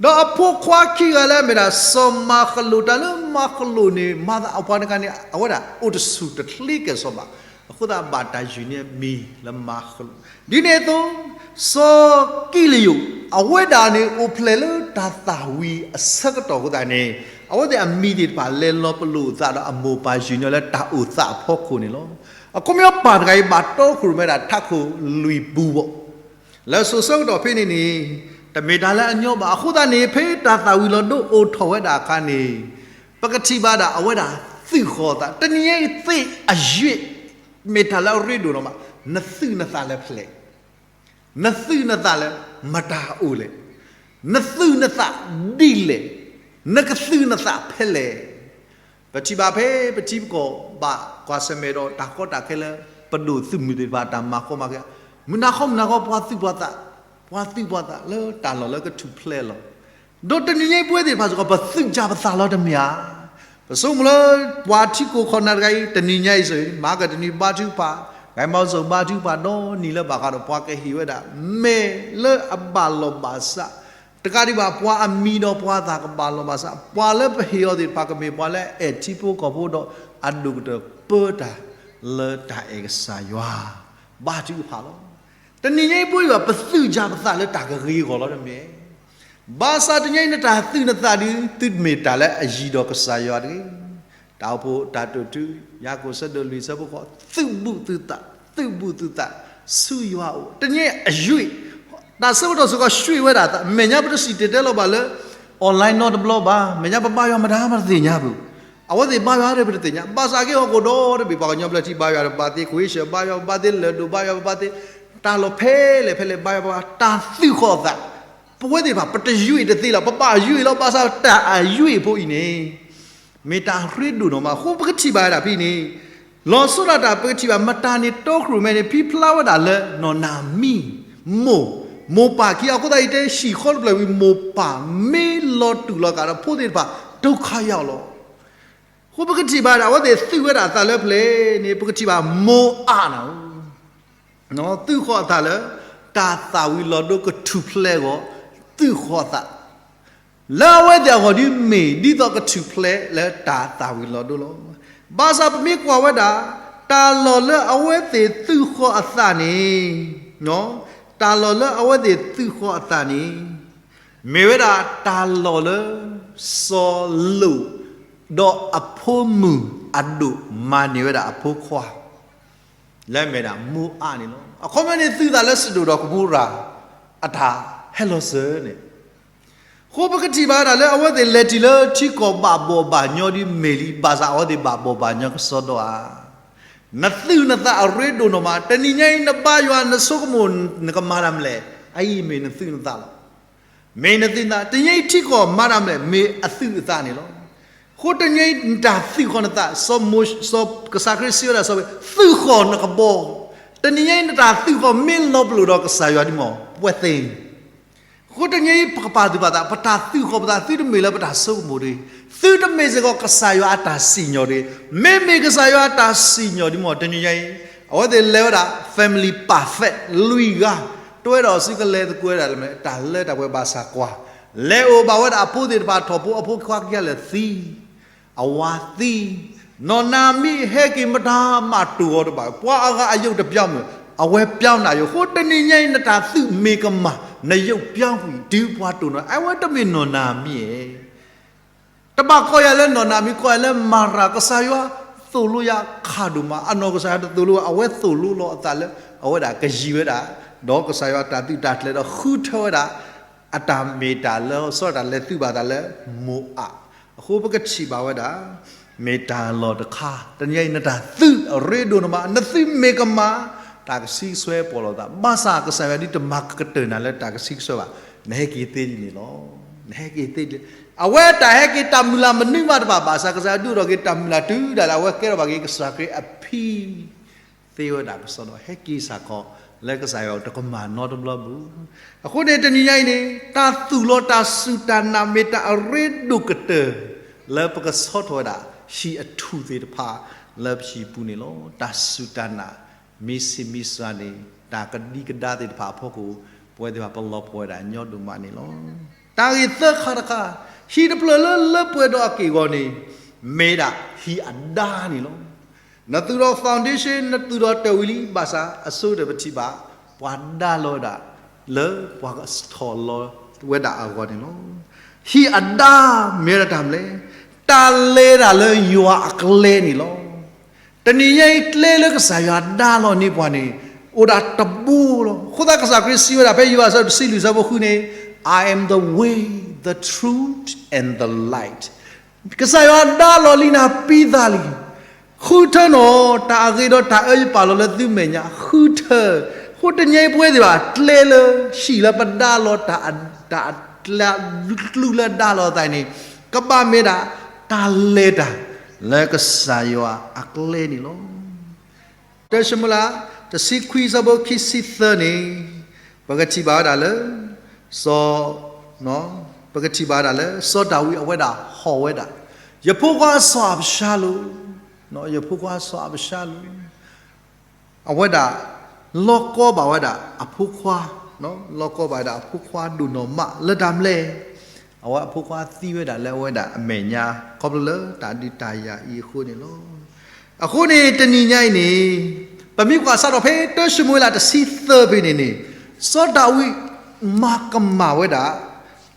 ဒီးအဖိခွါခံဂၤလၢအမ့ၢ်ဒၣ် စီၤမၤဃလိာ်, တၢ်လၢမၤဃလိာ်န့ၣ် မၤသးအပှၤတဂၤန့ၣ် အဝဲဒၣ်အိၣ်တဆူၣ်တချ့ကဲၣ်ဆိးဘၣ်, အဃိသတးဘၣ်တၢ်ယုၢ်န့ၢ်အမံၤလၢမၤဃလိာ်, ဒ်န့ၣ်အသိး စီၤကံလယိၣ် အဝဲဒၣ်န့ၣ်အိၣ်ဖျဲၣ်လၢတၢ်သၣ်ဝံၤအဆၢကတီၢ်အဃိသတးန့ၣ် အဝဲသ့ၣ်အမံၤသ့ၣ်တဖၣ်လဲၤလီၤပလိာ်အသးဒီးအမိၢ်ပၢ်ယုၢ်န့ၢ်လၢတၢ်အိၣ်သးအဖီခိၣ်န့ၣ်လီၤ. အခီပညီပၢ်တဂၤအံၤဘၣ်တီခိၣ်ရိၣ်မဲဒၣ်ထးခိၣ်လွံၢ်ပူၤဘၣ် လၢစိၤဆၢကတီၢ်ဖဲန့ၣ်န့ၣ် တမ့ၢ်တၢ်လၢအညီဘၣ်. အဃိသတးန့ၣ် ဖဲတၢ်သၣ်ဝံၤလီၤဒိအိၣ်ထီၣ်ဝဲဒၣ်အခါန့ၣ် ပကထံၣ်ဘၣ်ဒၣ်အဝဲဒၣ်သုးဃီၤအသး, တနံၤညါအံၤသ့ၣ်အယွ့ၣ် မ့ၢ်တၢ်လၢအရ့ဒိၣ်နီၢ်မး, နသုးနသးလၢဖဲလဲၣ်, နသုးနသးလၢမတၤအိၣ်လဲၣ်, နသုးနသးဒ်လဲၣ်, နကသုးနသးဖဲလဲၣ်. ပထံၣ်ဘၣ်ဖဲပထံပကီၢ်ဘၣ်ကွၢ်ဆၢၣ်မဲာ်ဒီးတၢ်ကီတၢ်ခဲလၢ ပဒိၣ်သုးမုၢ်သ့ၣ်တဖၣ်တၢ်မၤကီမၤခဲ, မုၢ်နၤခီမုၢ်နၤခီ ပှၤသုးပှၤသး, ပှၤသုးပှၤသးလၢတၢ်လီၢ်လၢကထူၣ်ဖျဲးလီၤ. ဒီးတနံၤညါအံၤပဝဲသ့ၣ်တဖၣ်စ့ၢ်ကီး ပသုးကၢ်ပသးလီၤတမ့ၢ်ဧါ. ပဆိကမိၣ်လၢ ပှၤထံကိၢ်ခီၣ်နၢ်တဂၤအံၤ တနံၤညါအံၤစ့ၢ် မၤကတနံၤဘါထုကဖၣ်, ဂဲၤမီၢ်စိၣ်ဘါထုကဖၣ်ဒီနံၤလၢဘၣ်ဃးဒီး ပှၤကဟ့ၣ်ဝဲဒၣ် မဲာ်လၢအဘၣ်လီၢ်ဘၣ်စး, တကးဒံးဘၣ် ပှၤအမံၤဒီးပှၤအသးကဘၣ်လီၢ်ဘၣ်စး, ပှၤလၢပဟ့ၣ်အီၤသ့ၣ်တဖၣ် ကမ့ၢ်ပှၤလၢအအဲၣ်ထံဖိကီၢ်ဖိဒီး အဒိၣ်ကတၢၢ်ပၢတၢ်လၢတၢ်အဲၣ်ကစၢ်ယွၤ ဘါထုကဖၣ်လီၤ. တနံၤညါအံၤပဝဲဘၣ် ပသုးကၢ်ပသးလၢတၢ်ကဂ့ၤအဂီၢ်လီၤတမ့ၢ် ဘၣ်ဆၣ်တနံၤညါအံၤ နတၢ်သုးနသးဒုး သုတမ့ၢ်တၢ်လၢအယံၤဒီးကစၢ်ယွၤတဂ့ၤ. တၢ်အိၣ်ဖှိၣ်တၢ်တိာ်ထူ ယၤကိာ်ဆၢဒိၣ်လွံၢ်ဆၢဖိဃိး သုးဘူးသုသး, သုးဘူးသုသး ဆူယွၤအအိၣ်, တနံၤညါအယွ့ၣ်, တၢ်ဆၢကတီၢ်စ့ၢ်ကီး ယွ့ၣ်ဝဲဒၣ်သး, မဲာ်ညါပတစံၣ်တဲၤတဲလီၤဘၣ်လၢ online နီတဘျီဘၣ်, မဲာ်ညါပဘါယွၤမတၤမတၤတသ့ၣ်ညါပူၤ, အဝဲသ့ၣ်ဘါယွၤဒီးပတသ့ၣ်ညါ, ဘၣ်ဆၣ်က့ဟီၣ်ခိၣ်ဒီတဘ့ၣ် ပှၤကညီဘျၢထံဘါယွၤဒီး ဘၣ်သ့ၣ်ခွ့ၡၢၣ်ဘါယွၤ ဘၣ်သ့ၣ်လၢၢ်ဒိၣ်ဘါယွၤ ဘၣ်သ့ၣ် တၢ်လီၢ်ဖဲလဲၣ်ဖဲလဲၣ်ဘါယွၤ ပှၤတၢ်သုးဃီၤအသး, ပဝဲသ့ၣ်တဖၣ် ပတယွ့ၣ်တသ့လီၤ, ပဘၣ်ယွ့ၣ်လီၤ, ဘၣ်ဆၣ်တၢ်အယွ့ၣ်ဖိအံၤန့ၣ် မ့ၢ်တၢ်ရ့ဒိၣ်နီၢ်မး, အဃိပကထံၣ်ဘၣ်ဝဲဒၣ်ဖဲအံၤန့ၣ်, လီၤဆီဒၣ်တၢ်ပကထံၣ်ဘၣ် မတၤန့ၣ်တီခိၣ်ရိၣ်မဲန့ၣ် ဖံဖျါဝဲဒၣ်လၢနီၢ်နၤမံ, မိၢ်, မိၢ်ပၢ်ခံဂၤအဃိသတး ယတဲဟံၣ်ဃီတဖျၢၣ်ဝံၤ မိၢ်ပၢ်မ့ၢ်လီၤတူာ်လီၤကာ်ဒီးဖိသ့ၣ်တဖၣ် ဒုက္ခရောက်လီၤ. အဃိပကထံၣ်ဘၣ်ဒၣ် အဝဲသ့ၣ်သုးဝဲဒၣ်အသးလၢဖဲလဲၣ်န့ၣ် ပကထံၣ်ဘၣ်မိၢ်အၣ်နၤဧၢ သုးဃီၤအသးလၢ တၢ်သၣ်ဝံၤလီၤဒိကထူၣ်ဖျဲးအဂီၢ်, သုးဃီၤအသး လၢအဝဲသ့ၣ်အဂီၢ်ဒ်မ့ၢ်ဒ်သိးကထူၣ်ဖျဲးလၢတၢ်သၣ်ဝံၤလီၤဒိလီၤ. ဘၣ်ဆၣ်ပမ့ၢ်ကွၢ်ဝဲဒၣ် တၢ်လီၢ်လၢအဝဲသ့ၣ်သုးဃီၤအသးန့ၣ်, တၢ်လီၢ်လၢအဝဲသ့ၣ်သုးဃီၤအသးန့ၣ် မ့ၢ်ဝဲဒၣ်တၢ်လီၢ်လၢ စီၤလိာ် ဒီးအဖိမုၣ်အဒိၣ်မၤန့ၢ်ဝဲဒၣ်အဖိခွါ လၢအမ့ၢ်ဒၣ်မိၤအးန့ၣ်လီၤ. အခီပညီန့ၣ်သုးသးလၢစဒိၣ်ဒီးကမိရၤ အတၢ်ဟဲလီၤစၢၤန့ၣ်, အဃိပကထံၣ်ဘၣ်ဝဲဒၣ်လၢအဝဲသ့ၣ်လဲၤတုၤလၢထံကီၢ်ဘၣ်ဘီၣ်ဘၣ်ညီဒ်မ့ၢ်လံ, ဘၣ်ဆၣ်အဝဲသ့ၣ်ဘၣ်ဘီၣ်ဘၣ်ညီကစီဒီဧါ. နသုးနသးအရ့ဒိၣ်နီၢ်မး, တနံၤညါအံၤ နဘါယွၤနဆိကမိၣ်နကမၤတၢ်မနုၤလဲၣ်, အအံၤမ့ၢ်နသုးနသးလီၤ. မ့ၢ်နသုးနသး, တနံၤညါအံၤထံကီၢ်မၤတၢ်မနုၤလဲၣ်, မ့ၢ်အသုးအသးန့ၣ်လီၤ. အဃိတနံၤညါအံၤနတၢ်သုးဃီၤနသး, စီၤမိၤ, စီၤ, ကစၢ်ခရံာ်စံးဝဲဒၣ်စီၤပ့း, သုးဃီၤနကဘီ, တနံၤညါအံၤနတၢ်သုးဃီၤမ့ၢ်လီၤပလိာ်ဒီးကစၢ်ယွၤဒ်မီၢ် ပှဲၤသ့ အဃိတနံၤညါအံၤပကပာ်သူၣ်ပာ်သး, ပတၢ်သုးဃီၤပသး သုတမ့ၢ်လၢပတၢ်ဆိကမိၣ်တဂ့ၤ, သုတမ့ၢ်စ့ၢ်ကီးကစၢ်ယွၤအတၢ်စံၣ်ညီၣ်တဂ့ၤ. မ့မ့ၢ်ကစၢ်ယွၤအတၢ်စံၣ်ညီၣ်ဒ်မီၢ် တနံၤညါအံၤ အဝဲသ့ၣ်လဲၤဝဲဒၣ် family perfect လွံၢ်ဂၤ, တဝဲဒီးစုကလဲၤသကိးဝဲဒၣ်လၢ တၢ်လၢတၢ်ပှဲၤဘၣ်ဆၣ်ကွၢ်, လဲၤအိၣ်ဘၣ်ဝဲဒၣ်အဖိသ့ၣ်တဖၣ်ထီၣ်ဖိ, အဖိခွါခံဂၤလၢာ်သံ အဝၤသံ, နီၢ်နၤမံၤဟဲက့ၤမတၤမၤတိၢ်အီၤတဘၣ်, ပှၤအဂၤအယုတ်တပြောင်းမုၢ်, အဝဲပြောင်းနၤယိာ်, အဃိတနံၤညါအံၤနတၢ်သုးမ့ၢ်ကမၣ်, နယုတ်ပြောင်းကွံာ် တုၤပှၤတိၢ်နီၣ်, အဝဲတမ့ၢ်နီၢ်နၤမံၤဧါ. တဘၣ်ကိးယၤလၢနီၢ်နၤမံၤ, ကိးယၤလၢမၤရၤ, ကစၢ်ယွၤသိၣ်လိယၤခးဒိၣ်မး, အနီၢ်ကစၢ်ယွၤတသိၣ်လိ, အဝဲသိၣ်လိလီၤအသးလၢ အဝဲဒၣ်ကယံၤဝဲဒၣ်, ဒီးကစၢ်ယွၤတၢ်သုးတၢ်ကျဲၤဒီးဃုထၢဝဲဒၣ် အတၢ်မ့ၢ်တၢ်လၢ စီၤတၢ်လဲၤသုးဘၣ်သးလၢမိၤအး, အဃိပကထံၣ်ဘၣ်ဝဲဒၣ် မ့ၢ်တၢ်လီၢ်တခါ, တနံၤညါအံၤနတၢ်သုးအရ့ဒိၣ်နီၢ်မး, နသုးမ့ၢ်ကမၣ်, တၢ်ကဆံကစွဲပီၢ်လီၤသး, ဘၣ်ဆၣ်ကစၢ်ယွၤဒ်တမၤကတၢၢ်နၤလၢတၢ်ကဆံကစွဲဘၣ်, နဟဲက့ၤသ့ဒ်န့ၣ်လီၤ. နဟဲက့ၤသ့ဒ်န့ၣ်, အဝဲတၢ်ဟဲက့ၤတၢ်မုၢ်လၢ်မနုၤမးတဘၣ်, ဘၣ်ဆၣ်ကစၢ်ယွၤဒုးအိၣ်ထီၣ်က့ၤတၢ်မုၢ်လၢ်တုၤဒၣ်လဲာ် အဝဲကဲထီၣ်ဘၣ်က့ၤကစၢ်ခရံာ်အဖံ သ့ဝဲဒၣ်ကစီဒီ, ဟဲက့ၤစ့ၢ်ကီးလၢကစၢ်ယွၤတကမၤနီတဘျီဘၣ်. အဃိန့ၣ်တနံၤညါအံၤန့ၣ် တၢ်သူၣ်လီၤတၢ်စူၢ်တၢ်နာ်မ့ၢ်တၢ်အရ့ဒိၣ်ကတၢၢ် လၢပကဆီထီၣ်ဝဲဒၣ် ဟံၣ်အထူၣ်သ့ၣ်တဖၣ်လၢပဟံၣ်ပူၤန့ၣ်လီၤ. တၢ်စူၢ်တၢ်နာ် မ့ၢ်ဆံးမ့ၢ်စှၤန့ၣ် တၢ်ကဒံကဒါသ့ၣ်တဖၣ်အဖီခိၣ် ပဝဲသ့ၣ်တဖၣ်ပလီၤပှီၢ်ဝဲဒၣ်ညီဒိၣ်မးန့ၣ်လီၤ. တၢ်ဂ့ၢ်သၢခါတခါ, ဟံၣ်တဖျၢၣ်လၢလၢပှဲၤဒီးအက့ၢ်အဂီၤန့ၣ် မ့ၢ်ဒၣ်ဟံၣ်အဒါန့ၣ်လီၤ. နသူၣ်ထီၣ် foundation, နသူၣ်ထီၣ်တၢ်ဝံၤလံ, ဘၣ်ဆၣ်အဆိကတၢၢ်ပထံၣ်ဘၣ် ပှၤဒါလီၤဝဲဒၣ် လၢပှၤကဆီၣ်လီၤဝဲဒၣ်အဂီၢ်န့ၣ်လီၤ. ဟံၣ်အဒါမ့ၢ်ဝဲဒၣ်တၢ်မနုၤလဲၣ်, တၢ်လဲၤတၢ်လၢယွၤအကျဲန့ၣ်လီၤ. တနံၤညါအံၤကျဲလၢကစၢ်ယွၤဒါလီၤန့ၢ်ပှၤန့ၣ် အိၣ်ဒၣ်တဘိလီၤ. အဃိသတးကစၢ်ခရံာ်စံးဝဲဒၣ်ဖဲယိၤဟၣ်အဆၢတဆံလွံၢ်အဆၢဖိဃုန့ၣ်, I am the way, the truth, and the light. ကစၢ်ယွၤဒါလီၤလံနၤပံသးလံ. ဃုထၢနီၣ် တၢ်အဂ့ၤဒီးတၢ်အၢယပာ်လီၤလၢသုမဲာ်ညါ ဃုထၢ. အဃိတနံၤအံၤပဝဲသ့ၣ်ဘၣ် ကျဲလၢဟံၣ်လၢပဒါလီၤ တၢ်အ, တၢ်အကျဲ ကျူလၢဒါလီၤသးန့ၣ် ကဘၣ်မ့ၢ်ဒၣ် တၢ်လဲၤတၢ် လၢကစၢ်ယွၤအကျဲန့ၣ်လီၤ. တၢၡမူၤအ့လး တဆံခွံအဆၢဖိခံဆံသၢန့ၣ် ပကထံၣ်ဘၣ်ဝဲဒၣ်လၢ စီၤ, ပကထံၣ်ဘၣ်ဝဲဒၣ်လၢ စီၤဒၤဝံးအဝဲဒၣ်ဟီၣ်ဝဲဒၣ်, ယဖိခွါစီၤအၤဘၡါလိၣ်, ယဖိခွါစီၤအၤဘၡါလိၣ် အဝဲဒၣ် လီၢ်ကီဘၣ်ဝဲဒၣ်အဖိခွါ, လီၢ်ကီဘၣ်ဝဲဒၣ်အဖိခွါဒိၣ်နီၢ်မးလၢတၢ်မနုၤလဲၣ်. အဝဲအဖိခွါသံဝဲဒၣ်လၢအဝဲဒၣ်အမဲာ်ညါ ခီဖျိလၢတၢ်ဒုးတၢ်ယၤအံၤအဃိန့ၣ်လီၤ. အဃိန့ၣ် တနံၤညါအံၤန့ၣ် ပမ့ၢ်ကွၢ်စးထီၣ်ဖဲတၢၡမူၤအ့လးတဆံသၢဖဲန့ၣ်န့ၣ် စီၤဒၤဝံးမၤကမၣ်ဝဲဒၣ်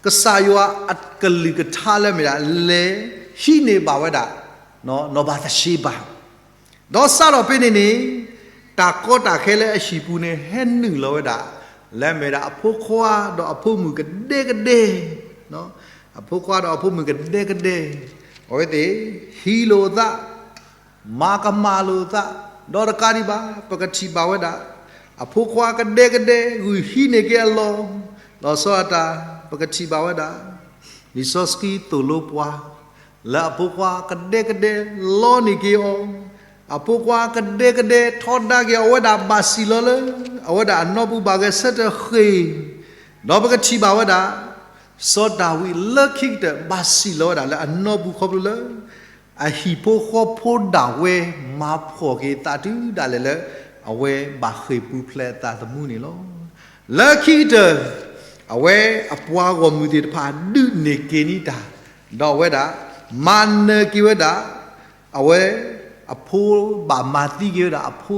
ကစၢ်ယွၤအကလုၢ်ကထါလၢမ့ၢ်ဒၣ် လဲၤဟံးန့ၢ်ဘၣ်ဝဲဒၣ် နီၢ်ဘၤသရှ့ဘၤ ဒီးစးထီၣ်ဖဲန့ၣ်န့ၣ် တၢ်ကီတၢ်ခဲလၢအဟံၣ်ပူၤန့ၣ် ဟဲနုာ်လီၤဝဲဒၣ် လၢအမ့ၢ်ဒၣ်အဖိခွါဒီးအဖိမုၣ်ကဒဲကဒဲ, အဖိခွါဒီးအဖိမုၣ်ကဒဲကဒဲ, အဝဲသ့ၣ် ဟံးလိာ်သး, မၤကမၣ်လိာ်သး, ဒီးတကးဒံးဘၣ် ပကထံၣ်ဘၣ်ဝဲဒၣ် အဖိခွါကဒဲကဒဲ ဂုာ်ဟံးန့ၢ်က့ၤအလီၢ်, လီၤဆီဒၣ်တၢ် ပကထံၣ်ဘၣ်ဝဲဒၣ် လံာ်စီဆှံသိၣ်လိပှၤ လၢအဖိခွါကဒဲကဒဲလီန့ၢ်က့ၤအီၤ, အဖိခွါကဒဲကဒဲထီဒါက့ၤအီၤ အဝဲဒၣ်ဘၣ်စံၣ်လီၤလၢ အဝဲဒၣ်အနီၢ်ပူၤဘၣ်ဂဲၤဆၢထၢၣ်ဃ့ၢ်, ဒီးပကထံၣ်ဘၣ်ဝဲဒၣ် စီၤဒၤဝံးလၢခံကတၢၢ်ဘၣ်စံၣ်လီၤဝဲဒၣ်လၢအနီၢ်ပူၤခီဖျိလၢ အဟံၣ်ဖိဃီဖိဒၣ်ဝဲမၤဖှီၣ်က့ၤသးတုၤဒၣ်လဲာ်လၢ အဝဲဘၣ်ဃ့ၢ်ပူၤဖျဲးအသးသမူန့ၣ်လီၤ. လၢခံကတၢၢ် အဝဲအပှၤဂီၢ်မုၢ်သ့ၣ်တဖၣ်ဒုးန့ၢ်က့ၤန့ၢ်တၢ်, ဒီးအဝဲဒၣ် မၤနၢၤက့ၤဝဲဒၣ် အဝဲ အဖိ ဘၣ်မၤသံက့ၤဝဲဒၣ်အဖိ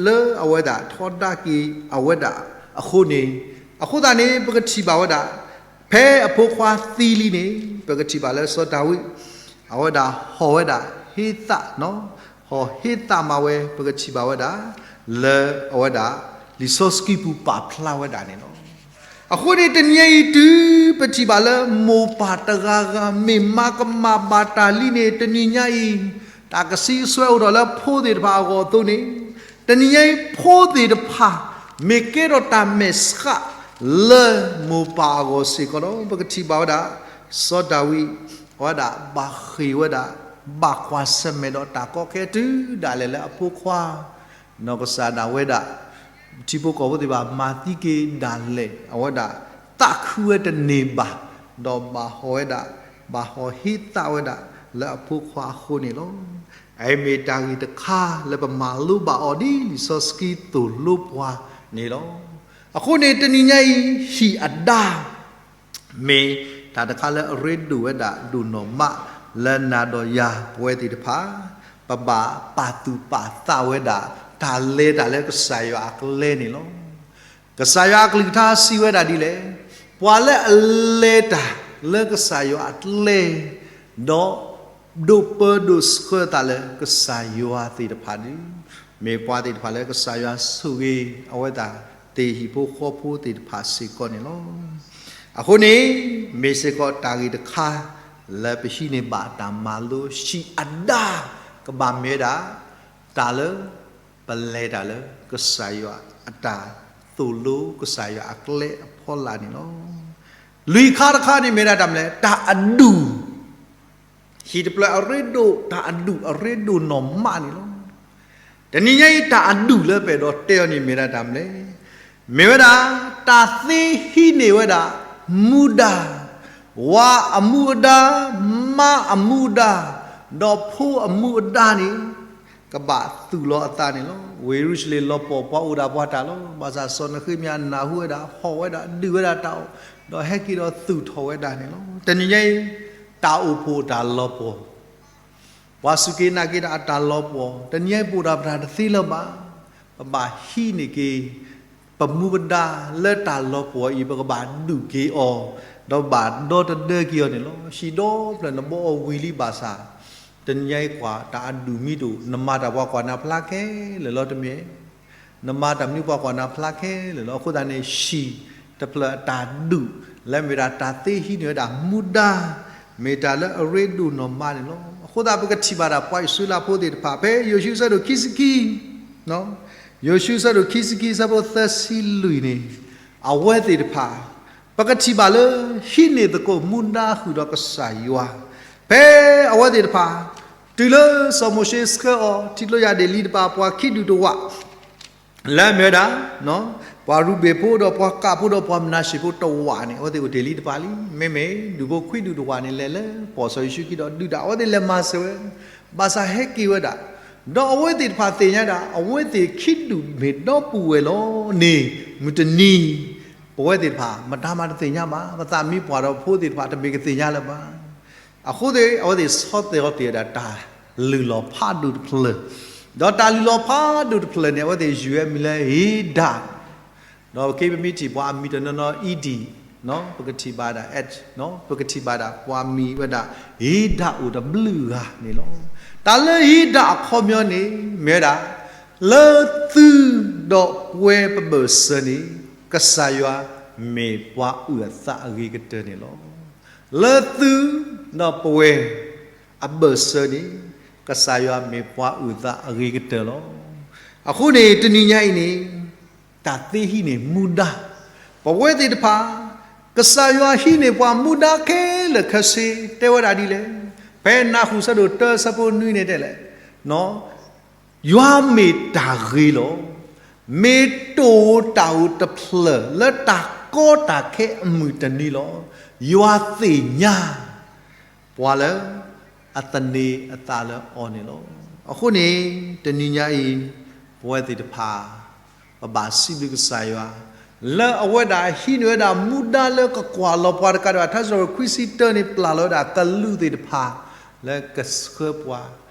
လၢအဝဲဒၣ်ထီဒါက့ၤအဝဲဒၣ်အဃိန့ၣ်, အဃိသတးန့ၣ် ပကထံၣ်ဘၣ်ဝဲဒၣ် ဖဲအဖိခွါသံလံန့ၣ် ပကထံၣ်ဘၣ်လၢစီၤဒၤဝံး အဝဲဒၣ်ဟီၣ်ဝဲဒၣ် ဟ့သး ဟီၣ်ဟ့သးမၤဝဲ ပကထံၣ်ဘၣ်ဝဲဒၣ် လၢအဝဲဒၣ် လံာ်စီဆှံပူၤပာ်ဖျါဝဲဒၣ်န့ၣ်လီၤ. အဃိန့ၣ် တနံၤညါအံၤ တုၤပထံၣ်ဘၣ်လၢမိၢ်ပၢ်တဂၤဂၤ မ့ၢ်မၤကမၣ်ဘၣ်တၢ်လံန့ၣ် တနံၤညါအံၤ တၢ်ကဆှီဆှၢအိၣ်ဒီးလၢဖိသ့ၣ်တဖၣ်အဂီၢ်အသိးန့ၣ်, တနံၤညါအံၤ ဖိသ့ၣ်တဖၣ် မ့ၢ်ကဲထီၣ်တၢ်မဲာ်ဆှးလၢမိၢ်ပၢ်အဂီၢ်စ့ၢ်ကီးလီၤ. ပကထံၣ်ဘၣ်ဝဲဒၣ် စီၤဒၤဝံး အဝဲဒၣ်ဘၣ်ဃ့ၢ်ဝဲဒၣ် ဘၣ်ကွၢ်ဆၢၣ်မဲာ်ဒီးတၢ်ကီခဲတုၤဒၣ်လဲာ်လၢအဖိခွါ နီၢ်ကစၢ်ဒၣ်ဝဲဒၣ် ထံဖိကီၢ်ဖိသ့ၣ်တဖၣ် မၤသံက့ၤဒၣ်လဲာ် အဝဲဒၣ် သးခုဝဲတန့ၢ်ဘၣ်, ဒီးဘၣ်ဟီၣ်ဝဲဒၣ် ဘၣ်ဟီၣ်ဟ့သးဝဲဒၣ်လၢအဖိခွါအဃိန့ၣ်လီၤ. အအံၤမ့ၢ်တၢ်ဂ့ၢ်တခါလၢပမၤလိဘၣ်အီၤဒ်လံာ်စီဆှံသိၣ်လိပှၤန့ၣ်လီၤ. အဃိန့ၣ် တနံၤညါအံၤ ဟံၣ်အဒါ မ့ၢ်တၢ်တခါလၢအရ့ဒိၣ်ဝဲဒၣ်ဒိၣ်နီၢ်မး လၢနၤဒီးယၤပဝဲသ့ၣ်တဖၣ် ပဘၣ်ပာ်သူၣ်ပာ်သးဝဲဒၣ် တၢ်လဲၤတၢ်လၢကစၢ်ယွၤအကျဲန့ၣ်လီၤ. ကစၢ်ယွၤအကလုၢ်ကထါစံးဝဲဒၣ်ဒ်လဲၣ်, ပှၤလၢအလဲၤတၢ်လၢကစၢ်ယွၤအကျဲ ဒီး ဒိးပၢဒိးဆှၢသးလၢကစၢ်ယွၤသ့ၣ်တဖၣ်န့ၣ် မ့ၢ်ပှၤသ့ၣ်တဖၣ်လၢကစၢ်ယွၤဆိၣ်ဂ့ၤအဝဲသ့ၣ် ဟံၣ်ဖိဃီဖိသ့ၣ်တဖၣ်စ့ၢ်ကီးန့ၣ်လီၤ. အဃိန့ၣ် မ့ၢ်စ့ၢ်ကီးတၢ်ဂ့ၢ်တခါ လၢပဟံးန့ၢ်ဘၣ်တၢ်မၤလိ ဟံၣ်အဒါ ကဘၣ်မ့ၢ်ဝဲဒၣ် တၢ်လၢ ပလဲၤတၢ်လၢကစၢ်ယွၤအတၢ်သိၣ်လိ ကစၢ်ယွၤအကျဲအဖီလာ်န့ၣ်လီၤ. လွံၢ်ခါတခါန့ၣ်မ့ၢ်ဝဲဒၣ်တၢ်မနုၤလဲၣ်, တၢ်အဒူၣ် ဟံၣ်တဖျၢၣ်အရ့ဒိၣ် တၢ်အဒူၣ်အရ့ဒိၣ်နီၢ်မးန့ၣ်လီၤ. တနံၤညါအံၤ တၢ်အဒူၣ်လၢပအဲၣ်ဒိးတဲအီၤန့ၣ်မ့ၢ်ဝဲဒၣ်တၢ်မနုၤလဲၣ်, မ့ၢ်ဝဲဒၣ် တၢ်သ့ဟံးန့ၢ်ဝဲဒၣ် မူဒါ, ဝၤအမူအဒါ, မါအမူအဒါ, ဒီးဖိအမူအဒါန့ၣ် ကဘၣ်သူၣ်လီၤအသးန့ၣ်လီၤ. ဝ့ၢ်ယရူၤၡလ့ၣ်လီၤပှီၢ် ပှၤအိၣ်ဒၣ်ပှၤတၢ်လီၤ. ဘၣ်ဆၣ်စီၤနဃ့မယၤနၢ်ဟူဝဲဒၣ် ဟီၣ်ဝဲဒၣ် ဒုးဝဲဒၣ်တၢ်အီၣ်, ဒီးဟဲက့ၤဒီးသူၣ်ထီၣ်ဝဲဒၣ်န့ၣ်လီၤ. တနံၤညါအံၤ တၢ်အိၣ်ဖှိၣ်အတၢ်လီၤပှီၢ် ပှၤစူၢ်က့ၤနာ်က့ၤတၢ်အတၢ်လီၤပှီၢ် တနံၤညါအံၤ ပအိၣ်ဒီးပတၢ်တသ့လၢၤဘၣ်. ပဘၣ်ဟံးန့ၢ်က့ၤ ပမူပဒါလၢတၢ်လီၤပှီၢ်အံၤ ပကဘၣ်ဒုးက့ၤအီၤ, ဒီးဘၣ်ဒီတဒၢက့ၤအီၤန့ၣ်လီၤ. ဟံၣ်ဒီဖျၢၣ်နဘီအီၤဝံၤလံဘၣ်ဆၣ်, တနံၤညါအံၤကွၢ် တၢ်အဒူၣ်မ့ၢ်တအိၣ် နမၤတၢ်ပှၤကွၢ်နၤဖျါခဲလၢာ်လီၤတမ့ၢ် နမၤတၢ်မနုၤပှၤကွၢ်နၤဖျါခဲလၢာ်လီၤ. အဃိသတးန့ၣ် ဟံၣ်တဖျၢၣ်အတၢ်ဒူၣ် လၢမ့ၢ်ဒၣ်တၢ်သ့ဟံးန့ၢ်ဝဲဒၣ်မူဒါ မ့ၢ်တၢ်လၢအရ့ဒိၣ်နီၢ်မးန့ၣ်လီၤ. အဃိသတးပကထံၣ်ဘၣ်ဒၣ်ပှၤအံၣ်စရ့လးဖိသ့ၣ်တဖၣ် ဖဲယိၤၡူအဆၢဒိၣ်ခံဆံခံ ယိၤၡူအဆၢဒိၣ်ခံဆံခံ အဆၢဖိသၢဆံလွံၢ်န့ၣ် အဝဲသ့ၣ်တဖၣ် ပကထံၣ်ဘၣ်လၢ ဟံးန့ၢ်သကိးမူဒါဃုာ်ဒီးကစၢ်ယွၤ ဖဲအဝဲသ့ၣ်တဖၣ် တုၤလၢစီၤမိၤၡ့ဆှၢအီၤ ထံကျိယၢ်ဒ့ၣ်လံတဖၣ် ပှၤခံဒူၣ်တဝာ် လၢအမ့ၢ်ဝဲဒၣ် ပှၤရူၤဘ့ၣ်ဖိဒီးပှၤကၣ်ဖိဒီးပှၤမနၤၡ့ၣ်ဖိတဝာ်န့ၣ် အဝဲသ့ၣ်အိၣ်တ့ၢ်လံတဖၣ်လံ. မ့မ့ၢ်ဒူၣ်ဖိခွံဒူၣ်တဝာ်န့ၣ် လဲၤလၢပီၢ်စီၤယိၤၡူခံဒီးဒုးတၢ် အဝဲသ့ၣ်လဲၤမၤစၢၤဝဲ ဘၣ်ဆၣ်ဟဲက့ၤဝဲဒၣ် ဒီးအဝဲသ့ၣ်တဖၣ်သ့ၣ်ညါဒၣ် အဝဲသ့ၣ်ခံဒူၣ်မ့ၢ်ဒီပုၢ်ဝဲၢ်လီၤန့ၣ် မုၢ်တနံၤ ပဝဲသ့ၣ်တဖၣ် မတၤမးတသ့ၣ်ညါဘၣ်. ပသးမံပှၢ်ဒီးဖိသ့ၣ်တဖၣ် တမ့ၢ်ကသ့ၣ်ညါလၢၤဘၣ်. အဃိသ့ၣ် အဝဲသ့ၣ်ဆီၣ်သဲးအီၤတ့ၢ်ဝဲဒၣ်တၢ်လုၢ်လီၢ်ဖးဒိၣ်တဖျၢၣ်, ဒီးတၢ်လုၢ်လီၢ်ဖးဒိၣ်တဖျၢၣ်န့ၣ် အဝဲသ့ၣ်ယုၢ်ဝဲမံၤလၢဧဒၣ် ဒီးပက့ၤပမ့ၢ်ထံၣ်ပှၤအမံၤတနီၤနီၤ အံၤဒံၣ် ပကထံၣ်ဘၣ်ဒၣ် ပကထံၣ်ဘၣ်ဒၣ်ပှၤမံၤဝဲဒၣ် ဧဒၣ်အိၣ်တဘျုးဂၤန့ၣ်လီၤ. တၢ်လၢဧဒၣ်အခီပညီန့ၣ် မ့ၢ်ဝဲဒၣ် လၢသုဒီးပဝဲပဘၢၣ်စၢၤန့ၣ် ကစၢ်ယွၤမ့ၢ်ပှၤအုၣ်အသးအဂ့ၤကတၢၢ်န့ၣ်လီၤ. လၢသုဒီးပဝဲ အဘၢၣ်စၢၤန့ၣ် ကစၢ်ယွၤမ့ၢ်ပှၤအုၣ်အသးအဂ့ၤကတၢၢ်လီၤ. အဃိန့ၣ် တနံၤညါအံၤန့ၣ် တၢ်သ့ဟံးန့ၢ်မူဒါ ပဝဲသ့ၣ်တဖၣ် ကစၢ်ယွၤဟံးန့ၢ်ပှၤမူဒါခဲလၢာ်ခဲဆ့ တဲဝဲဒၣ်ဒ်လဲၣ်. ဖဲနၢ်ဟူဆၢဒိၣ်တၢဆၢဖိနွံန့ၣ်တဲလဲၣ် ယွၤမ့ၢ်တၢ်ဂ့ၤလီၤ. မ့ၢ်တိၢ်ဧိၤတၢ်ဧိၤတဖျၢၣ်လၢတၢ်ကီတၢ်ခဲအမုၢ်တနံၤလီၤ. ယွၤသ့ၣ်ညါ ပှၤလၢ အသန့ၤအသးလၢအီၤန့ၣ်လီၤ. အဃိန့ၣ် တနံၤညါအံၤ ပဝဲသ့ၣ်တဖၣ် ပဘၣ်စံးဘျုးကစၢ်ယွၤ လၢအဝဲဒၣ်ဟံးန့ၢ်ဝဲဒၣ်မူဒါလၢကကွၢ်လီၤပှၤတကးဒံးဘၣ် ထါစံးပတြၢၤခွံဆံတၢန့ၣ် ပျၢ်လီၤဝဲဒၣ်ကလူးသ့ၣ်တဖၣ် လၢကဆှၢပှၤ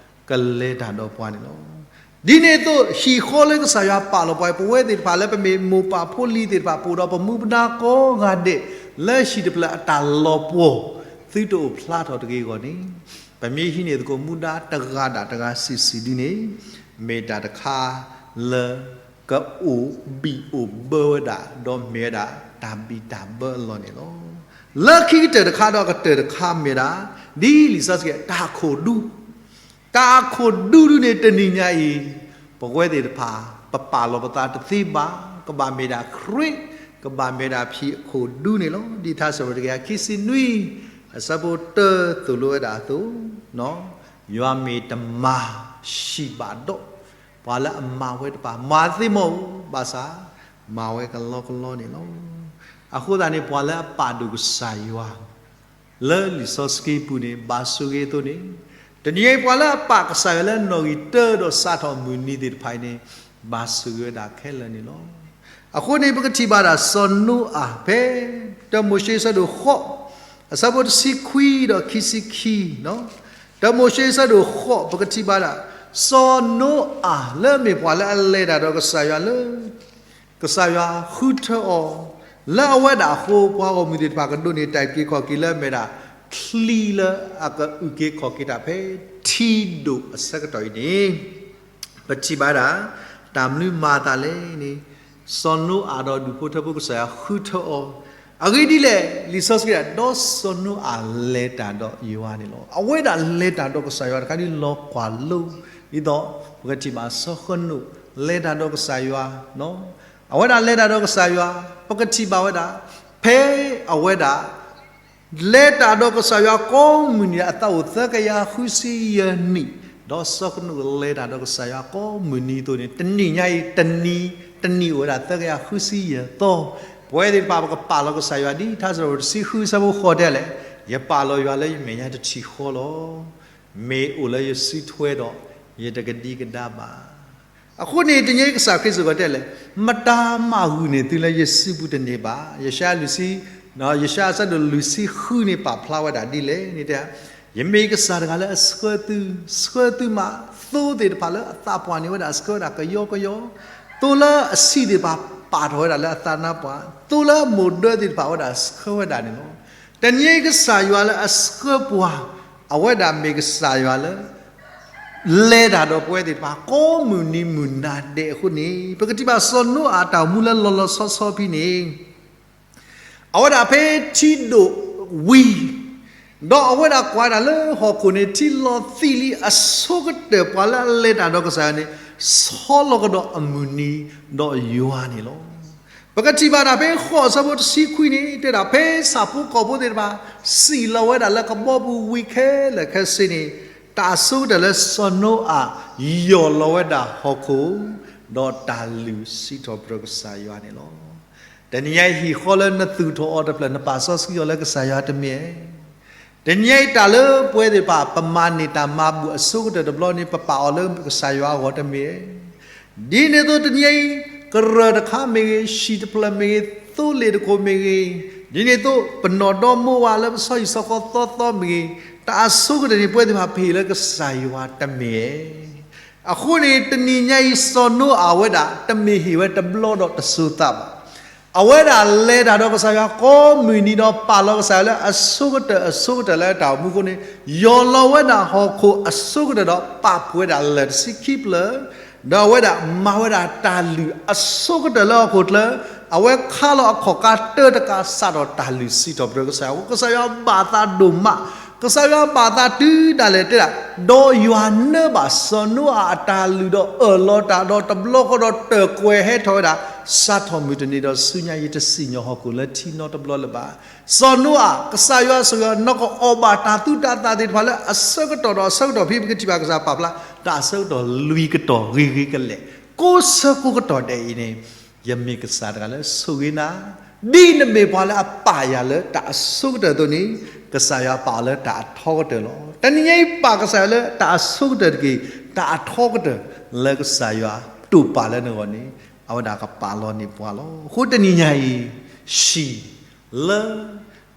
ကလဲၤတၢ်ဒီးပှၤန့ၣ်လီၤ. ဒ်န့ၣ်အသိး ဟံၣ်ဃီလၢကစၢ်ယွၤပာ်လီၤပှၤ ပဝဲသ့ၣ်တဖၣ်လၢပမ့ၢ်မိၢ်ပၢ်ဖိလံၤသ့ၣ်တဖၣ် ပအိၣ်ဒီးပမူပဒါကိးဂၤဒဲး လၢဟံၣ်တဖျၢၣ်အတၢ်လီၤပှီၢ် သုတအိၣ်ဖျါထီၣ်တဂ့ၤအဂီၢ်န့ၣ် ပမ့ၢ်ဟံးန့ၢ်သကိးမူဒါတဂၤဒၣ်တဂၤစုာ်စုာ်ဒ်န့ၣ် မ့ၢ်တၢ်တခါလၢ ကအိၣ်ဘံၣ်အိၣ်ဘၢဝဲဒၣ် ဒီးမ့ၢ်ဝဲဒၣ်တၢ်ဘံၣ်တၢ်ဘၢအလီၢ်န့ၣ်လီၤ. လၢခံကတၢၢ်တခါဒီးကတၢၢ်တခါမ့ၢ်ဒၣ် ဒ်လံာ်စီဆှံ တၢ်ခိၣ်ဒူ တၢ်အခိၣ်ဒူဒ်န့ၣ် တနံၤညါအံၤ ပဝဲသ့ၣ်တဖၣ် ပပာ်လီၤပသးတသ့ဘၣ်, ကဘၣ်မ့ၢ်ဒၣ်ခရံာ်, ကဘၣ်မ့ၢ်ဒၣ်ဖံးအခိၣ်ဒူန့ၣ်လီၤ. ဒ်ထါစံးပတြၢၤတကယၤခံဆံနွံ အဆၢဖိတၢသိၣ်လိဝဲဒၣ်အသိး, ယွၤမ့ၢ်တမၤဟံၣ်ဘၣ်ဒီး ပှၤလၢအမၤဝဲတဖၣ် မၤသ့မီၢ်ဧိၤ, ဘၣ်ဆၣ် မၤဝဲကလီကလီန့ၣ်လီၤ. အဃိသတးန့ၣ် ပှၤလၢအပာ်ဒိၣ်ကစၢ်ယွၤ လၢလံာ်စီဆှံပူၤန့ၣ် ဘၣ်ဆိၣ်ဂ့ၤအသိးန့ၣ်, တနံၤအံၤပှၤလၢအပာ်ကစၢ်ယွၤလၢနီၣ်ဂံၢ်တၢဒီးစးထီၣ်မုၢ်နံၤသ့ၣ်တဖၣ်အံၤန့ၣ် ဘၣ်ဆိၣ်ဂ့ၤဝဲဒၣ်ခဲလၢာ်န့ၣ်လီၤ. အဃိန့ၣ် ပကထံၣ်ဘၣ်ဒၣ်စီၤနိအၤဖဲ တၢမိၤၡ့အဆၢဒိၣ်ဃိး အဆၢဖိတဆံခွံဒီးခံဆံခံ, တၢမိၤၡ့အဆၢဒိၣ်ဃိး ပကထံၣ်ဘၣ်ဒၣ် စီၤနိအၤလၢအမ့ၢ်ပှၤလၢအလဲၤတၢ်ဒီးကစၢ်ယွၤလၢ ကစၢ်ယွၤဃုထၢအီၤ, လၢအဝဲဒၣ်အဃိ ပှၤဂီၢ်မုၢ်သ့ၣ်တဖၣ်ကဒိးန့ၢ်တၢ်အုၣ်က့ၤခီၣ်က့ၤလၢအမ့ၢ်ဒၣ် ချံလၢအကအုၣ်က့ၤခီၣ်က့ၤတၢ်ဖဲထံဒိၣ်အဆၢကတီၢ်အံၤန့ၣ်, ပထံၣ်ဘၣ်ဒၣ် တၢ်မနုၤမၤအသးလဲၣ်န့ၣ်, စီၤနိအၤဒီးဒူၣ်ဖိထၢဖိကစၢ်ယွၤဃုထၢအီၤ, အဂ့ၢ်ဒ်လဲၣ်, လံာ်စီဆှံဒၣ် ဒီးစီၤနိအၤလဲၤတၢ်ဒီးယွၤန့ၣ်လီၤ. အဝဲဒၣ်လဲၤတၢ်ဒီးကစၢ်ယွၤတခါဒ်လီၤကွၢ်လိ, ဒ်သိး ပကထံၣ်ဘၣ်စီၤဃနိး လဲၤတၢ်ဒီးကစၢ်ယွၤ အဝဲဒၣ်လဲၤတၢ်ဒီးကစၢ်ယွၤ, ပကထံၣ်ဘၣ်ဝဲဒၣ် ဖဲအဝဲဒၣ် လဲၤတၢ်ဒီးကစၢ်ယွၤကိးမုၢ်နံၤ အသးအိၣ်သၢကယၤဃုဆံယဲၢ်နံၣ်, ဒီးစီၤဃနိးလဲၤတၢ်ဒီးကစၢ်ယွၤကိးမုၢ်နံၤအသိးန့ၣ် တနံၤညါအံၤ တနံၤ တနံၤအိၣ်ဝဲဒၣ်သၢကယၤဃုဆံယဲၢ်သီ, ပဝဲသ့ၣ်တဖၣ်ပကပာ်လီၤကစၢ်ယွၤဒ်ထါစံးပတြၢၤတဆံဃုအဆၢဖိဃိးတဲလဲၣ်, ယပာ်လီၤယွၤလၢယမဲာ်ညါတထံၣ်ဃီလီၤ. မ့ၢ်အိၣ်လၢယစုထွဲဒီး ယတကဒံကဒါဘၣ်. အဃိန့ၣ် တနံၤအံၤကစၢ်ခရံာ်စ့ၢ်ကီးတဲလဲၣ်, မတၤမၤဂုာ်န့ၢ်သုလၢယစုပူၤတန့ၢ်ဘၣ်. ယၡါယၤလွံၢ်ဆံ, ယၡါယၤအဆၢဒိၣ်လွံၢ်ဆံဃုန့ၣ် ပာ်ဖျါဝဲဒၣ်ဒ်လဲၣ်န့ၣ်တဲ, ယမ့ၢ်ကစၢ်တဂၤလၢအဆှၢသု, ဆှၢသုမး သိသ့ၣ်တဖၣ်လၢအသးပှၢ်န့ၢ်ဝဲဒၣ် ဆှၢဝဲဒၣ်ကယီကယီ, သိလၢအဆံးသ့ၣ်တဖၣ်ပာ်ထီၣ်ဝဲဒၣ်လၢအသးနါပှၢ်, သိလၢအမိၢ်ဒၢသ့ၣ်တဖၣ်ဝဲဒၣ်ဆှၢဝဲဒၣ်န့ၣ်လီၤ. တနံၤအံၤကစၢ်ယွၤလၢအဆှၢပှၤ, အဝဲဒၣ်မ့ၢ်ကစၢ်ယွၤလၢ လဲၤတၢ်ဒီးပဝဲသ့ၣ်တဖၣ် ကိးမုၢ်နံၤမုၢ်နၤဒဲးအဃိန့ၣ် ပကထံၣ်ဘၣ်စီၤနိအၤအတၢ်အိၣ်မူလၢလီၤလီၤဆီဆီဖဲန့ၣ် အဝဲဒၣ်ဖဲထံဒိၣ်ဝံၤ, ဒီးအဝဲဒၣ်ကွၢ်ဒၣ်လၢဟီၣ်ခိၣ်န့ၣ် ထံလီၤသံးလံ အဆိကတၢၢ်ပှၤလၢအလဲၤတၢ်ဒီးကစၢ်ယွၤန့ၣ် ဆီလီၤကဒီးအမုၢ်နံၤဒီးယွၤန့ၣ်လီၤ. ပကထံၣ်ဘၣ်ဒၣ်ဖဲဃိးအဆၢဖိတဆံခွံန့ၣ် တဲဒၣ်ဖဲဆၣ်ဖိကီၢ်ဖိသ့ၣ်တဖၣ် စံၣ်လီၤဝဲဒၣ်လၢကဘီပူၤဝံၤခဲလၢာ်ခဲဆ့န့ၣ် တၢ်အဆိကတၢၢ်လၢစီၤနိအၤ ယီၢ်လီၤဝဲဒၣ်ဟီၣ်ခိၣ် ဒီးတၢ်လုၢ်စံးထီၣ်ပတြၢၤကစၢ်ယွၤန့ၣ်လီၤ. တနံၤညါအံၤဟံၣ်ဃီလၢနသူၣ်ထီၣ်အီၤတဖျၢၣ် နပာ်စီဆှံအီၤလၢကစၢ်ယွၤတမ့ၢ်ဧါ. တနံၤညါအံၤတၢ်လၢပဝဲသ့ၣ်တဖၣ် ပမၤန့ၢ်တၢ်မၤဘူၣ်အဆိကတၢၢ်တဘျီန့ၣ် ပပာ်အီၤလၢကစၢ်ယွၤအဂီၢ်တမ့ၢ်ဧါ. ဒ်န့ၣ်အသိးတနံၤညါအံၤ ကရၢၢ်တခါမ့ၢ်ဂ့ၤ, ဟံၣ်တဖျၢၣ်မ့ၢ်ဂ့ၤ, သိလ့ၣ်တခိၣ်မ့ၢ်ဂ့ၤ, ဒ်န့ၣ်အသိး ပနီၢ်ဒီမါဝၤလၢပဆီဟံၣ်ဆီဃီသီသီမ့ၢ်ဂ့ၤ, တၢ်အဆိကတၢၢ်န့ၣ် ပဝဲသ့ၣ်တဖၣ်ပဟ့ၣ်လၢကစၢ်ယွၤတမ့ၢ်ဧါ. အဃိန့ၣ် တနံၤညါအံၤစီၤနိအၤဝဲဒၣ် တမ့ၢ်ဟ့ၣ်ဝဲတဘျီဒီးတစိၤသးဘၣ်. အဝဲဒၣ်လဲၤတၢ်ဒီးကစၢ်ယွၤကိးမုၢ်နံၤဒီးပာ်လီၤကစၢ်ယွၤလၢအဆိကတၢၢ်အဆိကတၢၢ်လၢအတၢ်အိၣ်မူအဃိန့ၣ် ယီၢ်လီၤဝဲဒၣ်ဟီၣ်ခိၣ်အဆိကတၢၢ်ဒီးပာ်ဖှိၣ်ဝဲဒၣ်လၢၢ်တဆံခံဖျၢၣ် ဒီးအဝဲဒၣ်မၤဝဲဒၣ်တၢ်လုၢ်အဆိကတၢၢ်လၢဟီၣ်ခိၣ်ချၢ, အဝဲခါလီၤအခီၣ်ကါတၢတကးစးထီၣ်တၢ်လုၢ်စံးထီၣ်ပတြၢၤကစၢ်ယွၤအဃိ ကစၢ်ယွၤဘၣ်သးဒိၣ်မး, ကစၢ်ယွၤဘၣ်သးတုၤဒၣ်လဲာ်တဲဒၣ်, ဒီးယွၤနၢဘၣ်စီၤနိအၤအတၢ်လုၢ်ဒီးအၢၣ်လီၤတၢ်ဒီးတဘျီဃီဒီးတၢၢ်ကွဲၤဟဲထီၣ်ဝဲဒၣ်, စးထီၣ်မုၢ်တနံၤဒီးဆူညါယတစံၣ်ညီၣ်ဟီၣ်ခိၣ်လၢထံနီတဘျီလၢၤဘၣ်. စီၤနိအၤ ကစၢ်ယွၤဆိၣ်ဂ့ၤအီၤ နီၢ်ကအီၣ်ဘၣ်တၢ်သူတၢ်သၣ်သ့ၣ်တဖၣ်လၢအဆၢကတီၢ်ဒီးအဆၢကတီၢ်ဖဲပကထံၣ်ဘၣ်ကစၢ်ပာ်ဖျါ တၢ်အဆၢကတီၢ်လွံၢ်ကတီၢ်ဂ့ၤဂ့ၤကလဲာ်, ကိးဆၢကိးကတီၢ်ဒဲးအံၤန့ၣ်, ယမ့ၢ်ကစၢ်တဂၤလၢဆိၣ်ဂ့ၤနၤ, ဒ်နမ့ၢ်ပှၤလၢအပာ်ယၤလၢတၢ်အဆိကတၢၢ်အသိးန့ၣ်, ကစၢ်ယွၤပာ်အီၤလၢတၢ်အထီကတၢၢ်လီၤ. တနံၤညါအံၤပာ်ကစၢ်ယွၤလၢတၢ်အဆိကတၢၢ်တက့ၢ်, တၢ်အထီကတၢၢ်လၢကစၢ်ယွၤတိာ်ပာ်လၢနဂီၢ်န့ၣ် အဝဲဒၣ်ကပာ်လီၤန့ၢ်ပှၤလီၤ. အဃိတနံၤညါအံၤ ဟံၣ်လၢ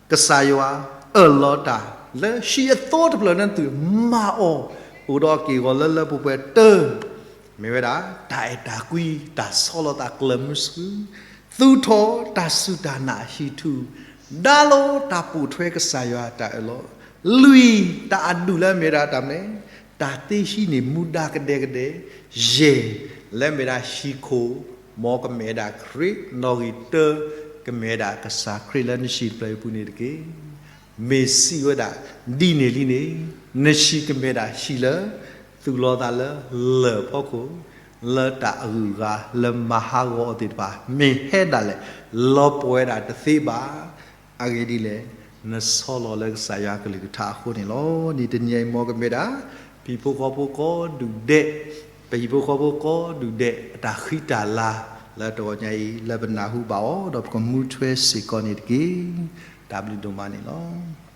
ကစၢ်ယွၤအၢၣ်လီၤတၢ် လၢဟံၣ်အသိတဖျၢၣ်န့ၣ်သုမၤအီၤ အိၣ်ဒီးအက့ၢ်အဂီၤလၢလၢပှဲၤပှဲၤတၢၢ် မ့ၢ်ဝဲဒၣ် တၢ်အဲၣ်တၢ်ကွံ တၢ်ဆီလီၤသးကျၢၢ်မုဆူ သူၣ်ထီၣ်တၢ်စူၢ်တၢ်နာ်ဟံၣ်ထူၣ် ဒါလီၤတၢ်ပိာ်ထွဲကစၢ်ယွၤတၢ်အၢၣ်လီၤ လွံၢ် တၢ်အဒူၣ်လၢအမ့ၢ်ဝဲဒၣ်တၢ်မနုၤလဲၣ် တၢ်သ့ဟံးန့ၢ်မူဒါကဒဲကဒဲ ယဲၢ် လၢမ့ၢ်ဒၣ်ဟံၣ်ခိၣ် မ်ကမ့ၢ်ဝဲဒၣ်ခရံာ် နီၣ်ဂံၢ်တၢ ကမ့ၢ်ဝဲဒၣ်ကစၢ်ခရံာ်လၢနဟံၣ်တဖျၢၣ်အံၤအပူၤန့ၣ်တက့ၢ်. မ့ၢ်စံးဝဲဒၣ် ဒ်န့ၣ်လံန့ၣ် နဟံၣ်ကမ့ၢ်ဒၣ်ဟံၣ်လၢ သူၣ်လီၤသးလၢလၢၢ်အဖီခိၣ် လၢတၢ်အဂုၤအဂၤလၢမၤဟးဂီၤအီၤသ့ၣ်တဖၣ် မ့ၢ်ဟဲဒၣ်လဲာ် လီၤပှီၢ်ဝဲဒၣ်တသ့ဘၣ်. အဂ့ၢ်ဒ်လဲၣ်, နဆီလီၤလၢကစၢ်ယွၤအကလုၢ်ကထါအဃိန့ၣ်လီၤ. ဒ်တနံၤအံၤမ်ကမ့ၢ်ဒၣ် ပဟံၣ်ဖိဃီဖိကိးဒူၣ်ဒဲး, ပဟံၣ်ဖိဃီဖိကိးဒူၣ်ဒဲး အတၢ်ဃံတၢ်လၤလၢတဂီၤညါအံၤ လၢပနၢ်ဟူဘၣ်အီၤ ဒီးပကမူထွဲစ့ၢ်ကီးန့ၣ်တက့ၢ်. တၢ်ဘျုးဒိၣ်မးန့ၣ်လီၤ.